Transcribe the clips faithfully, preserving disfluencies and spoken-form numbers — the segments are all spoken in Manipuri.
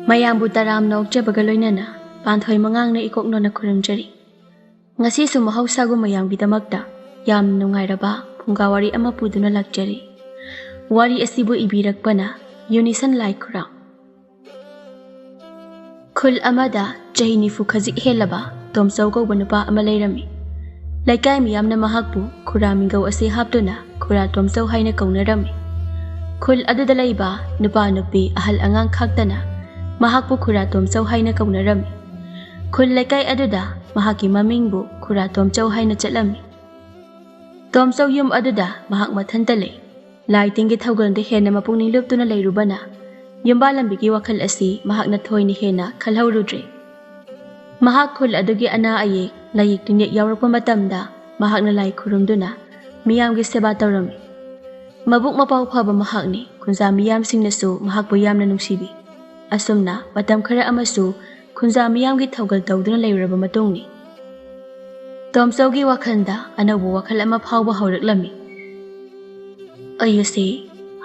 ꯃꯌꯥꯝꯕꯨ ꯇꯔꯥꯝꯅ ꯑꯣꯛꯆꯕꯒ ꯂꯣꯏꯅꯅ ꯄꯥꯟꯊꯣꯏ ꯃꯉꯥꯡꯅ ꯏꯀꯣꯛ ꯅꯣꯟꯅ ꯈꯨꯔꯨꯝꯖꯔꯤ꯫ ꯉꯁꯤꯁꯨ ꯃꯍꯧꯁꯥꯒꯨꯝ ꯃꯌꯥꯝꯒꯤꯗꯃꯛꯇ ꯌꯥꯝ ꯅꯨꯡꯉꯥꯏꯔꯕ ꯐꯨꯡꯒꯥ ꯋꯥꯔꯤ ꯑꯃ ꯄꯨꯗꯨꯅ ꯂꯥꯛꯆꯔꯤ꯫ ꯋꯥꯔꯤ ꯑꯁꯤꯕꯨ ꯏꯕꯤꯔꯛꯄꯅ ꯌꯨꯅꯤꯁꯟ ꯂꯥꯏꯈꯨꯔꯥꯝ꯫ ꯈꯨꯜ ꯑꯃꯗ ꯆꯍꯤ ꯅꯤꯐꯨ ꯈꯖꯤꯛ ꯍꯦꯜꯂꯕ ꯇꯣꯝꯆꯧ ꯀꯧꯕ ꯅꯨꯄꯥ ꯑꯃ ꯂꯩꯔꯝꯃꯤ꯫ ꯂꯩꯀꯥꯏ ꯃꯤꯌꯥꯝꯅ ꯃꯍꯥꯛꯄꯨ ꯈꯨꯔꯥ ꯃꯤꯡꯒꯧ ꯑꯁꯤ ꯍꯥꯞꯇꯨꯅ ꯈꯨꯔꯥ ꯇꯣꯝꯆꯧ ꯍꯥꯏꯅ ꯀꯧꯅꯔꯝꯃꯤ꯫ ꯈꯨꯜ ꯑꯗꯨꯗ ꯂꯩꯕ ꯅꯨꯄꯥ ꯅꯨꯄꯤ ꯑꯍꯜ ꯑꯉꯥꯡ ꯈꯥꯛꯇꯅ ꯃꯍꯥꯛꯄꯨ ꯈꯨꯔꯥ ꯇꯣꯝꯆꯧ ꯍꯥꯏꯅ ꯀꯧꯅꯔꯝꯃꯤ꯫ ꯈꯨꯜ ꯂꯩꯀꯥꯏ ꯑꯗꯨꯗ ꯃꯍꯥꯛꯀꯤ ꯃꯃꯤꯡꯕꯨ ꯈꯨꯔꯥ ꯇꯣꯝꯆꯧ ꯍꯥꯏꯅ ꯆꯠꯂꯝꯃꯤ꯫ ꯇꯣꯝꯆꯧ ꯌꯨꯝ ꯑꯗꯨꯗ ꯃꯍꯥꯛ ꯃꯊꯟꯇ ꯂꯩ꯫ ꯂꯥꯏ ꯇꯤꯟꯒꯤ ꯊꯧꯒꯜꯗ ꯍꯦꯟꯅ ꯃꯄꯨꯛꯅꯤꯡ ꯂꯨꯞꯇꯨꯅ ꯂꯩꯔꯨꯕꯅ ꯌꯨꯝꯕꯥꯜꯂꯝꯕꯤꯒꯤ ꯋꯥꯈꯜ ꯑꯁꯤ ꯃꯍꯥꯛꯅ ꯊꯣꯏꯅ ꯍꯦꯟꯅ ꯈꯜꯍꯧꯔꯨꯗ꯭ꯔꯦ꯫ ꯃꯍꯥꯛ ꯈꯨꯜ ꯑꯗꯨꯒꯤ ꯑꯅꯥ ꯑꯌꯦꯛ, ꯂꯥꯏꯌꯦꯛ ꯇꯤꯟꯌꯦꯛ ꯌꯥꯎꯔꯛꯄ ꯃꯇꯝꯗ ꯃꯍꯥꯛꯅ ꯂꯥꯏ ꯈꯨꯔꯨꯝꯗꯨꯅ ꯃꯤꯌꯥꯝꯒꯤ ꯁꯦꯕꯥ ꯇꯧꯔꯝꯃꯤ꯫ ꯃꯕꯨꯛ ꯃꯄꯥꯎ ꯐꯕ ꯃꯍꯥꯛꯅꯤ꯫ ꯈꯨꯟꯖꯥ ꯃꯤꯌꯥꯝꯁꯤꯡꯅꯁꯨ ꯃꯍꯥꯛꯄꯨ ꯌꯥꯝꯅ ꯅꯨꯡꯁꯤꯕꯤ꯫ ꯑꯁꯨꯝꯅ ꯃꯇꯝ ꯈꯔ ꯑꯃꯁꯨ ꯈꯨꯟꯖꯥ ꯃꯤꯌꯥꯝꯒꯤ ꯊꯧꯒꯜ ꯇꯧꯗꯨꯅ ꯂꯩꯔꯨꯔꯕ ꯃꯇꯨꯡꯅꯤ꯫ ꯇꯣꯝꯆꯧꯒꯤ ꯋꯥꯈꯜꯗ ꯑꯅꯧꯕ ꯋꯥꯈꯜ ꯑꯃ ꯐꯥꯎꯕ ꯍꯧꯔꯛꯂꯝꯃꯤ꯫ "ꯑꯩ ꯑꯁꯤ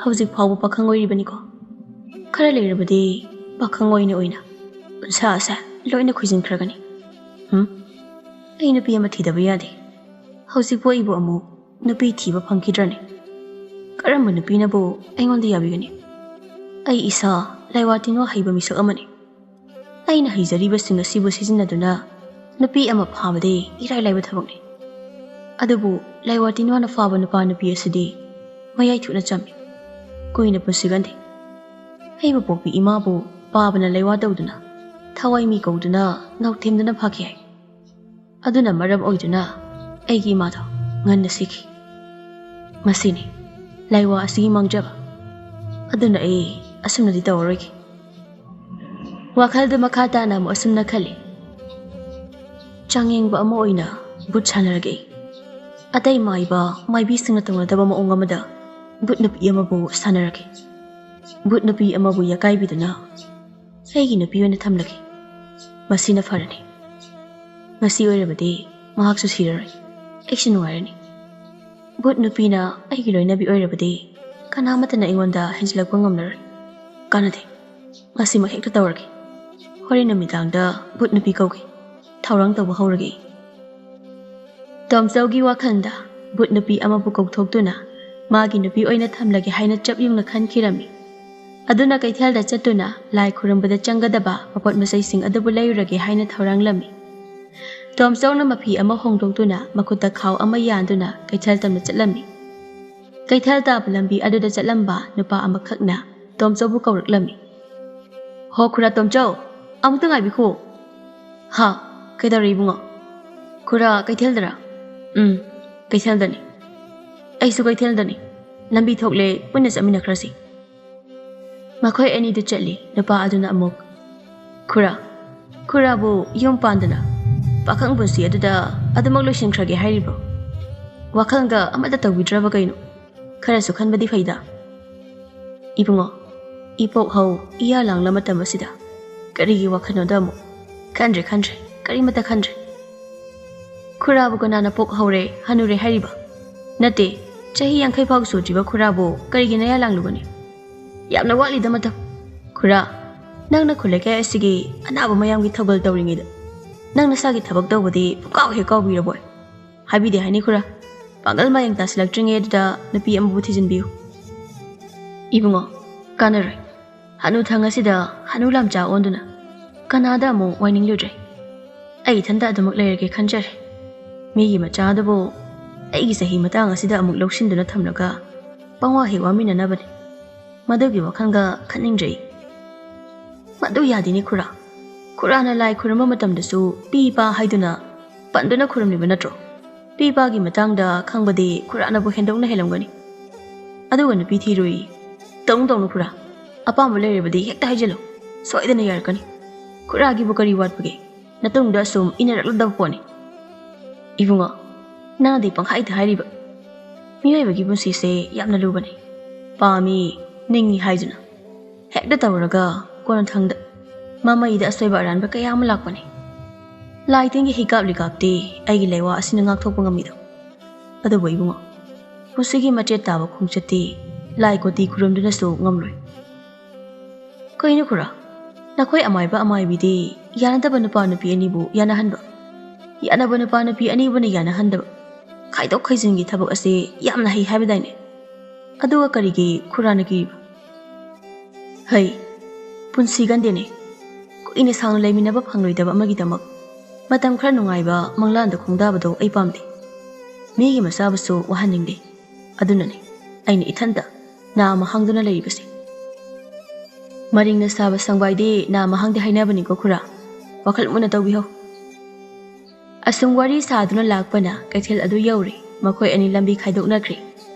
ꯍꯧꯖꯤꯛ ꯐꯥꯎꯕ ꯄꯥꯈꯪ ꯑꯣꯏꯔꯤꯕꯅꯤꯀꯣ꯫ ꯈꯔ ꯂꯩꯔꯕꯗꯤ ꯄꯥꯈꯪ ꯑꯣꯏꯅ ꯑꯣꯏꯅ ꯎꯟꯁꯥ ꯑꯁꯦ ꯂꯣꯏꯅ ꯈꯨꯏꯖꯤꯟꯈ꯭ꯔꯒꯅꯤ꯫ ꯍꯨꯝ? ꯑꯩ ꯅꯨꯄꯤ ꯑꯃ ꯊꯤꯗꯕ ꯌꯥꯗꯦ꯫ ꯍꯧꯖꯤꯛꯄꯨ ꯑꯩꯕꯨ ꯑꯃꯨꯛ ꯅꯨꯄꯤ ꯊꯤꯕ ꯐꯪꯈꯤꯗ꯭ꯔꯅꯤ? ꯀꯔꯝꯕ ꯅꯨꯄꯤꯅꯕꯨ ꯑꯩꯉꯣꯟꯗ ꯌꯥꯕꯤꯒꯅꯤ? ꯑꯩ ꯏꯁꯥ ꯂꯥꯏꯋꯥ ꯇꯤꯟꯋꯥ ꯍꯩꯕ ꯃꯤꯁꯛ ꯑꯃꯅꯤ꯫ ꯑꯩꯅ ꯍꯩꯖꯔꯤꯕꯁꯤꯡ ꯑꯁꯤꯕꯨ ꯁꯤꯖꯤꯟꯅꯗꯨꯅ ꯅꯨꯄꯤ ꯑꯃ ꯐꯥꯕꯗꯤ ꯏꯔꯥꯏ ꯂꯥꯏꯕ ꯊꯕꯛꯅꯤ꯫ ꯑꯗꯨꯕꯨ ꯂꯥꯏꯋꯥ ꯇꯤꯟꯋꯥꯅ ꯐꯥꯕ ꯅꯨꯄꯥ ꯅꯨꯄꯤ ꯑꯁꯤꯗꯤ ꯃꯌꯥꯏ ꯊꯨꯅ ꯆꯝꯃꯤ꯫ ꯀꯨꯏꯅ ꯄꯨꯟꯁꯤꯒꯟꯗꯦ꯫ ꯑꯩꯕꯨ ꯄꯣꯛꯄꯤ ꯏꯃꯥꯕꯨ ꯄꯥꯕꯅ ꯂꯥꯏꯋꯥ ꯇꯧꯗꯨꯅ, ꯊꯋꯥꯏ ꯃꯤ ꯀꯧꯗꯨꯅ ꯅꯧꯊꯦꯝꯗꯨꯅ ꯐꯥꯈꯤ ꯍꯥꯏ꯫ ꯑꯗꯨꯅ ꯃꯔꯝ ꯑꯣꯏꯗꯨꯅ ꯑꯩꯒꯤ ꯏꯃꯥꯗꯣ ꯉꯟꯅ ꯁꯤꯈꯤ꯫ ꯃꯁꯤꯅꯤ ꯂꯥꯏꯋꯥ ꯑꯁꯤꯒꯤ ꯃꯥꯡꯖꯕ꯫ ꯑꯗꯨꯅ ꯑꯩ ꯑꯁꯨꯝꯅꯗꯤ ꯇꯧꯔꯔꯣꯏꯒꯦ"꯫ ꯋꯥꯈꯜꯗꯨ ꯃꯈꯥ ꯇꯥꯅ ꯑꯃꯨꯛ ꯑꯁꯨꯝꯅ ꯈꯜꯂꯤ: "ꯆꯥꯡꯌꯦꯡꯕ ꯑꯃ ꯑꯣꯏꯅ ꯚꯨꯠ ꯁꯥꯟꯅꯔꯒꯦ ꯑꯩ꯫ ꯑꯇꯩ ꯃꯥꯏꯕ ꯃꯥꯏꯕꯤꯁꯤꯡꯅ ꯇꯧꯅꯗꯕ ꯃꯑꯣꯡ ꯑꯃꯗ ꯚꯨꯠ ꯅꯨꯄꯤ ꯑꯃꯕꯨ ꯁꯥꯟꯅꯔꯒꯦ꯫ ꯚꯨꯠ ꯅꯨꯄꯤ ꯑꯃꯕꯨ ꯌꯥꯀꯥꯏꯕꯤꯗꯨꯅ ꯑꯩꯒꯤ ꯅꯨꯄꯤ ꯑꯣꯏꯅ ꯊꯝꯂꯒꯦ꯫ ꯃꯁꯤꯅ ꯐꯔꯅꯤ꯫ ꯉꯁꯤ ꯑꯣꯏꯔꯕꯗꯤ ꯃꯍꯥꯛꯁꯨ ꯁꯤꯔꯔꯣꯏ, ꯑꯩꯁꯨ ꯅꯨꯡꯉꯥꯏꯔꯅꯤ꯫ ꯚꯨꯠ ꯅꯨꯄꯤꯅ ꯑꯩꯒꯤ ꯂꯣꯏꯅꯕꯤ ꯑꯣꯏꯔꯕꯗꯤ ꯀꯅꯥꯃꯠꯇꯅ ꯑꯩꯉꯣꯟꯗ ꯍꯦꯟꯖꯤꯜꯂꯛꯄ ꯉꯝꯂꯔꯣꯏ꯫ ꯀꯥꯟꯅꯗꯦ꯫ ꯉꯁꯤꯃꯛ ꯍꯦꯛꯇ ꯇꯧꯔꯒꯦ꯫ ꯍꯣꯔꯦꯟ ꯅꯨꯃꯤꯗꯥꯡꯗ ꯚꯨꯠ ꯅꯨꯄꯤ ꯀꯧꯒꯦ꯫ ꯊꯧꯔꯥꯡ ꯇꯧꯕ ꯍꯧꯔꯒꯦ꯫ ꯇꯣꯝꯆꯧꯒꯤ ꯋꯥꯈꯜꯗ ꯚꯨꯠ ꯅꯨꯄꯤ ꯑꯃꯕꯨ ꯀꯧꯊꯣꯛꯇꯨꯅ ꯃꯥꯒꯤ ꯅꯨꯄꯤ ꯑꯣꯏꯅ ꯊꯝꯂꯒꯦ ꯍꯥꯏꯅ ꯆꯞ ꯌꯨꯡꯅ ꯈꯟꯈꯤꯔꯝꯃꯤ꯫ ꯑꯗꯨꯅ ꯀꯩꯊꯦꯜꯗ ꯆꯠꯇꯨꯅ ꯂꯥꯏ ꯈꯨꯔꯨꯝꯕꯗ ꯆꯪꯒꯗꯕ ꯃꯄꯣꯠ ꯃꯆꯩꯁꯤꯡ ꯑꯗꯨꯕꯨ ꯂꯩꯔꯨꯔꯒꯦ ꯍꯥꯏꯅ ꯊꯧꯔꯥꯡꯂꯝꯃꯤ꯫ ꯇꯣꯝꯆꯧꯅ ꯃꯐꯤ ꯑꯃ ꯍꯣꯡꯗꯣꯛꯇꯨꯅ ꯃꯈꯨꯠꯇ ꯈꯥꯎ ꯑꯃ ꯌꯥꯟꯗꯨꯅ ꯀꯩꯊꯦꯜ ꯇꯝꯅ ꯆꯠꯂꯝꯃꯤ꯫ ꯀꯩꯊꯦꯜ ꯇꯥꯕ ꯂꯝꯕꯤ ꯑꯗꯨꯗ ꯆꯠꯂꯝꯕ ꯅꯨꯄꯥ ꯑꯃꯈꯛꯅ ꯇꯣꯝꯆꯧꯕꯨ ꯀꯧꯔꯛꯂꯝꯃꯤ꯫ "ꯍꯣ ꯈꯨꯔꯥ ꯇꯣꯝꯆꯧ, ꯑꯃꯨꯛꯇ ꯉꯥꯏꯕꯤꯈꯣ꯫" "ꯍꯥ, ꯀꯩꯗꯧꯔꯦ ꯏꯕꯨꯡꯉꯣ?" "ꯈꯨꯔꯥ ꯀꯩꯊꯦꯜꯗꯔꯥ?" "ꯎꯝ, ꯀꯩꯊꯦꯜꯗꯅꯤ꯫" "ꯑꯩꯁꯨ ꯀꯩꯊꯦꯜꯗꯅꯤ꯫ ꯂꯝꯕꯤ ꯊꯣꯛꯂꯦ, ꯄꯨꯟꯅ ꯆꯠꯃꯤꯟꯅꯈ꯭ꯔꯁꯤ꯫" ꯃꯈꯣꯏ ꯑꯅꯤꯗꯨ ꯆꯠꯂꯤ꯫ ꯅꯨꯄꯥ ꯑꯗꯨꯅ ꯑꯃꯨꯛ, "ꯈꯨꯔꯥ, ꯈꯨꯔꯥꯕꯨ ꯌꯨꯝ ꯄꯥꯟꯗꯅ ꯄꯥꯈꯪ ꯄꯨꯟꯁꯤ ꯑꯗꯨꯗ ꯑꯗꯨꯃꯛ ꯂꯣꯏꯁꯤꯟꯈ꯭ꯔꯒꯦ ꯍꯥꯏꯔꯤꯕ꯭ꯔꯣ? ꯋꯥꯈꯜꯒ ꯑꯃꯠꯇ ꯇꯧꯕꯤꯗ꯭ꯔꯕ ꯀꯩꯅꯣ? ꯈꯔꯁꯨ ꯈꯟꯕꯗꯤ ꯐꯩꯗ꯫" "ꯏꯕꯨꯡꯉꯣ, ꯏꯄꯣꯛ ꯍꯧ, ꯏꯌꯥ ꯂꯥꯡꯂ ꯃꯇꯝ ꯑꯁꯤꯗ ꯀꯔꯤꯒꯤ ꯋꯥꯈꯜꯅꯣꯗ ꯑꯃꯨꯛ? ꯈꯟꯗ꯭ꯔꯦ, ꯈꯟꯗ꯭ꯔꯦ, ꯀꯔꯤꯃꯠꯇ ꯈꯟꯗ꯭ꯔꯦ꯫" "ꯈꯨꯔꯥꯕꯨ ꯀꯅꯥꯅ ꯄꯣꯛ ꯍꯧꯔꯦ, ꯍꯅꯨꯔꯦ ꯍꯥꯏꯔꯤꯕ? ꯅꯠꯇꯦ, ꯆꯍꯤ ꯌꯥꯡꯈꯩ ꯐꯥꯎ ꯁꯨꯗ꯭ꯔꯤꯕ ꯈꯨꯔꯥꯕꯨ ꯀꯔꯤꯒꯤ ꯅꯌꯥ ꯂꯥꯡꯂꯨꯒꯅꯤ? ꯌꯥꯝꯅ ꯋꯥꯠꯂꯤꯗ ꯃꯇꯝ꯫ ꯈꯨꯔꯥ, ꯅꯪꯅ ꯈꯨꯜ ꯂꯩꯀꯥꯏ ꯑꯁꯤꯒꯤ ꯑꯅꯥꯕ ꯃꯌꯥꯝꯒꯤ ꯊꯧꯒꯜ ꯇꯧꯔꯤꯉꯩꯗ ꯅꯪ ꯅꯁꯥꯒꯤ ꯊꯕꯛ ꯇꯧꯕꯗꯤ ꯄꯨꯡꯀꯥꯎ ꯍꯦꯛ ꯀꯥꯎꯕꯤꯔꯕꯣꯏ?" "ꯍꯥꯏꯕꯤꯗꯦ ꯍꯥꯏꯅꯤ ꯈꯨꯔꯥ꯫ ꯄꯥꯡꯒꯜ ꯃꯌꯦꯡ ꯇꯥꯁꯤꯜꯂꯛꯇ꯭ꯔꯤꯉꯩ ꯑꯗꯨꯗ ꯅꯨꯄꯤ ꯑꯃꯕꯨ ꯊꯤꯖꯤꯟꯕꯤꯌꯨ꯫" "ꯏꯕꯨꯡꯉꯣ, ꯀꯥꯟꯅꯔꯣꯏ꯫ ꯍꯅꯨꯊꯪ ꯑꯁꯤꯗ ꯍꯅꯨ ꯂꯥꯝꯆꯥ ꯑꯣꯟꯗꯨꯅ ꯀꯅꯥꯗ ꯑꯃꯨꯛ ꯋꯥꯏꯅꯤꯡꯂꯨꯗ꯭ꯔꯦ꯫ ꯑꯩ ꯏꯊꯟꯇ ꯑꯗꯨꯃꯛ ꯂꯩꯔꯒꯦ ꯈꯟꯖꯔꯦ꯫ ꯃꯤꯒꯤ ꯃꯆꯥ ꯑꯗꯨꯕꯨ ꯑꯩꯒꯤ ꯆꯍꯤ ꯃꯇꯥꯡ ꯑꯁꯤꯗ ꯑꯃꯨꯛ ꯂꯧꯁꯤꯟꯗꯨꯅ ꯊꯝꯂꯒ ꯄꯪꯋꯥ ꯍꯦꯛ ꯋꯥꯃꯤꯟꯅꯅꯕꯅꯤ꯫ ꯃꯗꯨꯒꯤ ꯋꯥꯈꯜꯒ ꯈꯟꯅꯤꯡꯗ꯭ꯔꯦ ꯑꯩ꯫" "ꯃꯗꯨ ꯌꯥꯗꯦꯅꯦ ꯈꯨꯔꯥ꯫ ꯈꯨꯔꯥꯅ ꯂꯥꯏ ꯈꯨꯔꯨꯝꯕ ꯃꯇꯝꯗꯁꯨ ꯄꯤ ꯄꯥ ꯍꯥꯏꯗꯨꯅ ꯄꯟꯗꯨꯅ ꯈꯨꯔꯨꯝꯂꯤꯕ ꯅꯠꯇ꯭ꯔꯣ? ꯄꯤ ꯄꯥꯒꯤ ꯃꯇꯥꯡꯗ ꯈꯪꯕꯗꯤ ꯈꯨꯔꯥꯅꯕꯨ ꯍꯦꯟꯗꯣꯛꯅ ꯍꯦꯜꯂꯝꯒꯅꯤ꯫ ꯑꯗꯨꯒ ꯅꯨꯄꯤ ꯊꯤꯔꯨꯏ꯫ ꯇꯧꯅꯨ ꯇꯧꯅꯨ ꯈꯨꯔꯥ꯫ ꯑꯄꯥꯝꯕ ꯂꯩꯔꯕꯗꯤ ꯍꯦꯛꯇ ꯍꯥꯏꯖꯤꯜꯂꯨ꯫ ꯁꯣꯏꯗꯅ ꯌꯥꯔꯛꯀꯅꯤ꯫ ꯈꯨꯔꯥꯒꯤꯕꯨ ꯀꯔꯤ ꯋꯥꯠꯄꯒꯦ? ꯅꯇꯨꯡꯗ ꯑꯁꯨꯝ ꯏꯟꯅꯔꯛꯂꯗꯕ ꯄꯣꯠꯅꯤ꯫" "ꯏꯕꯨꯡꯉꯣ, ꯅꯪꯗꯤ ꯄꯪꯍꯥꯏꯗ ꯍꯥꯏꯔꯤꯕ꯫ ꯃꯤꯑꯣꯏꯕꯒꯤ ꯄꯨꯟꯁꯤꯁꯦ ꯌꯥꯝꯅ ꯂꯨꯕꯅꯤ꯫ ꯄꯥꯝꯃꯤ, ꯅꯤꯡꯉꯤ ꯍꯥꯏꯗꯨꯅ ꯍꯦꯛꯇ ꯇꯧꯔꯒ ꯀꯣꯟꯅꯊꯪꯗ ꯃꯃꯩꯗ ꯑꯁꯣꯏꯕ ꯑꯔꯥꯟꯕ ꯀꯌꯥ ꯑꯃ ꯂꯥꯛꯄꯅꯤ꯫ ꯂꯥꯏ ꯇꯤꯟꯒꯤ ꯍꯤꯒꯥꯞ ꯂꯤꯒꯥꯞꯇꯤ ꯑꯩꯒꯤ ꯂꯩꯋꯥ ꯑꯁꯤꯅ ꯉꯥꯛꯊꯣꯛꯄ ꯉꯝꯃꯤꯗꯣ꯫ ꯑꯗꯨꯕꯨ ꯏꯕꯨꯡꯉꯣ, ꯄꯨꯟꯁꯤꯒꯤ ꯃꯆꯦꯠ ꯇꯥꯕ ꯈꯣꯡꯆꯠꯇꯤ ꯂꯥꯏ ꯀꯣꯇꯤ ꯈꯨꯔꯨꯝꯗꯨꯅꯁꯨ ꯉꯝꯂꯣꯏ꯫" "ꯀꯩꯅꯣ ꯈꯨꯔꯥ, ꯅꯈꯣꯏ ꯑꯃꯥꯏꯕ ꯑꯃꯥꯏꯕꯤꯗꯤ ꯌꯥꯅꯗꯕ ꯅꯨꯄꯥ ꯅꯨꯄꯤ ꯑꯅꯤꯕꯨ ꯌꯥꯅꯍꯟꯕ, ꯌꯥꯅꯕ ꯅꯨꯄꯥ ꯅꯨꯄꯤ ꯑꯅꯤꯕꯨꯅ ꯌꯥꯅꯍꯟꯗꯕ, ꯈꯥꯏꯗꯣꯛ ꯈꯥꯏꯖꯤꯟꯒꯤ ꯊꯕꯛ ꯑꯁꯤ ꯌꯥꯝꯅ ꯍꯩ ꯍꯥꯏꯕꯗꯥꯏꯅꯦ? ꯑꯗꯨꯒ ꯀꯔꯤꯒꯤ ꯈꯨꯔꯥꯅ ꯀꯤꯔꯤꯕ?" "ꯍꯩ, ꯄꯨꯟꯁꯤ ꯒꯟꯗꯦꯅꯦ꯫ ꯀꯨꯏꯅ ꯁꯥꯡꯅ ꯂꯩꯃꯤꯟꯅꯕ ꯐꯪꯂꯣꯏꯗꯕ ꯑꯃꯒꯤꯗꯃꯛ ꯃꯇꯝ ꯈꯔ ꯅꯨꯡꯉꯥꯏꯕ ꯃꯪꯂꯥꯟꯗ ꯈꯣꯡꯗꯥꯕꯗꯣ ꯑꯩ ꯄꯥꯝꯗꯦ꯫ ꯃꯤꯒꯤ ꯃꯆꯥꯕꯨꯁꯨ ꯋꯥꯍꯟꯅꯤꯡꯗꯦ꯫ ꯑꯗꯨꯅꯅꯦ ꯑꯩꯅ ꯏꯊꯟꯇ ꯅꯥ ꯑꯃ ꯍꯥꯡꯗꯨꯅ ꯂꯩꯔꯤꯕꯁꯦ꯫ ꯃꯔꯤꯡꯅ ꯁꯥꯕ ꯁꯪꯕꯥꯏꯗꯤ ꯅꯥ ꯑꯃ ꯍꯥꯡꯗꯦ ꯍꯥꯏꯅꯕꯅꯤꯀꯣ ꯈꯨꯔꯥ꯫ ꯋꯥꯈꯜ ꯃꯨꯟꯅ ꯇꯧꯕꯤꯍꯧ꯫" ꯑꯁꯨꯝ ꯋꯥꯔꯤ ꯁꯥꯗꯨꯅ ꯂꯥꯛꯄꯅ ꯀꯩꯊꯦꯜ ꯑꯗꯨ ꯌꯧꯔꯦ꯫ ꯃꯈꯣꯏ ꯑꯅꯤ ꯂꯝꯕꯤ ꯈꯥꯏꯗꯣꯛꯅꯈ꯭ꯔꯦ꯫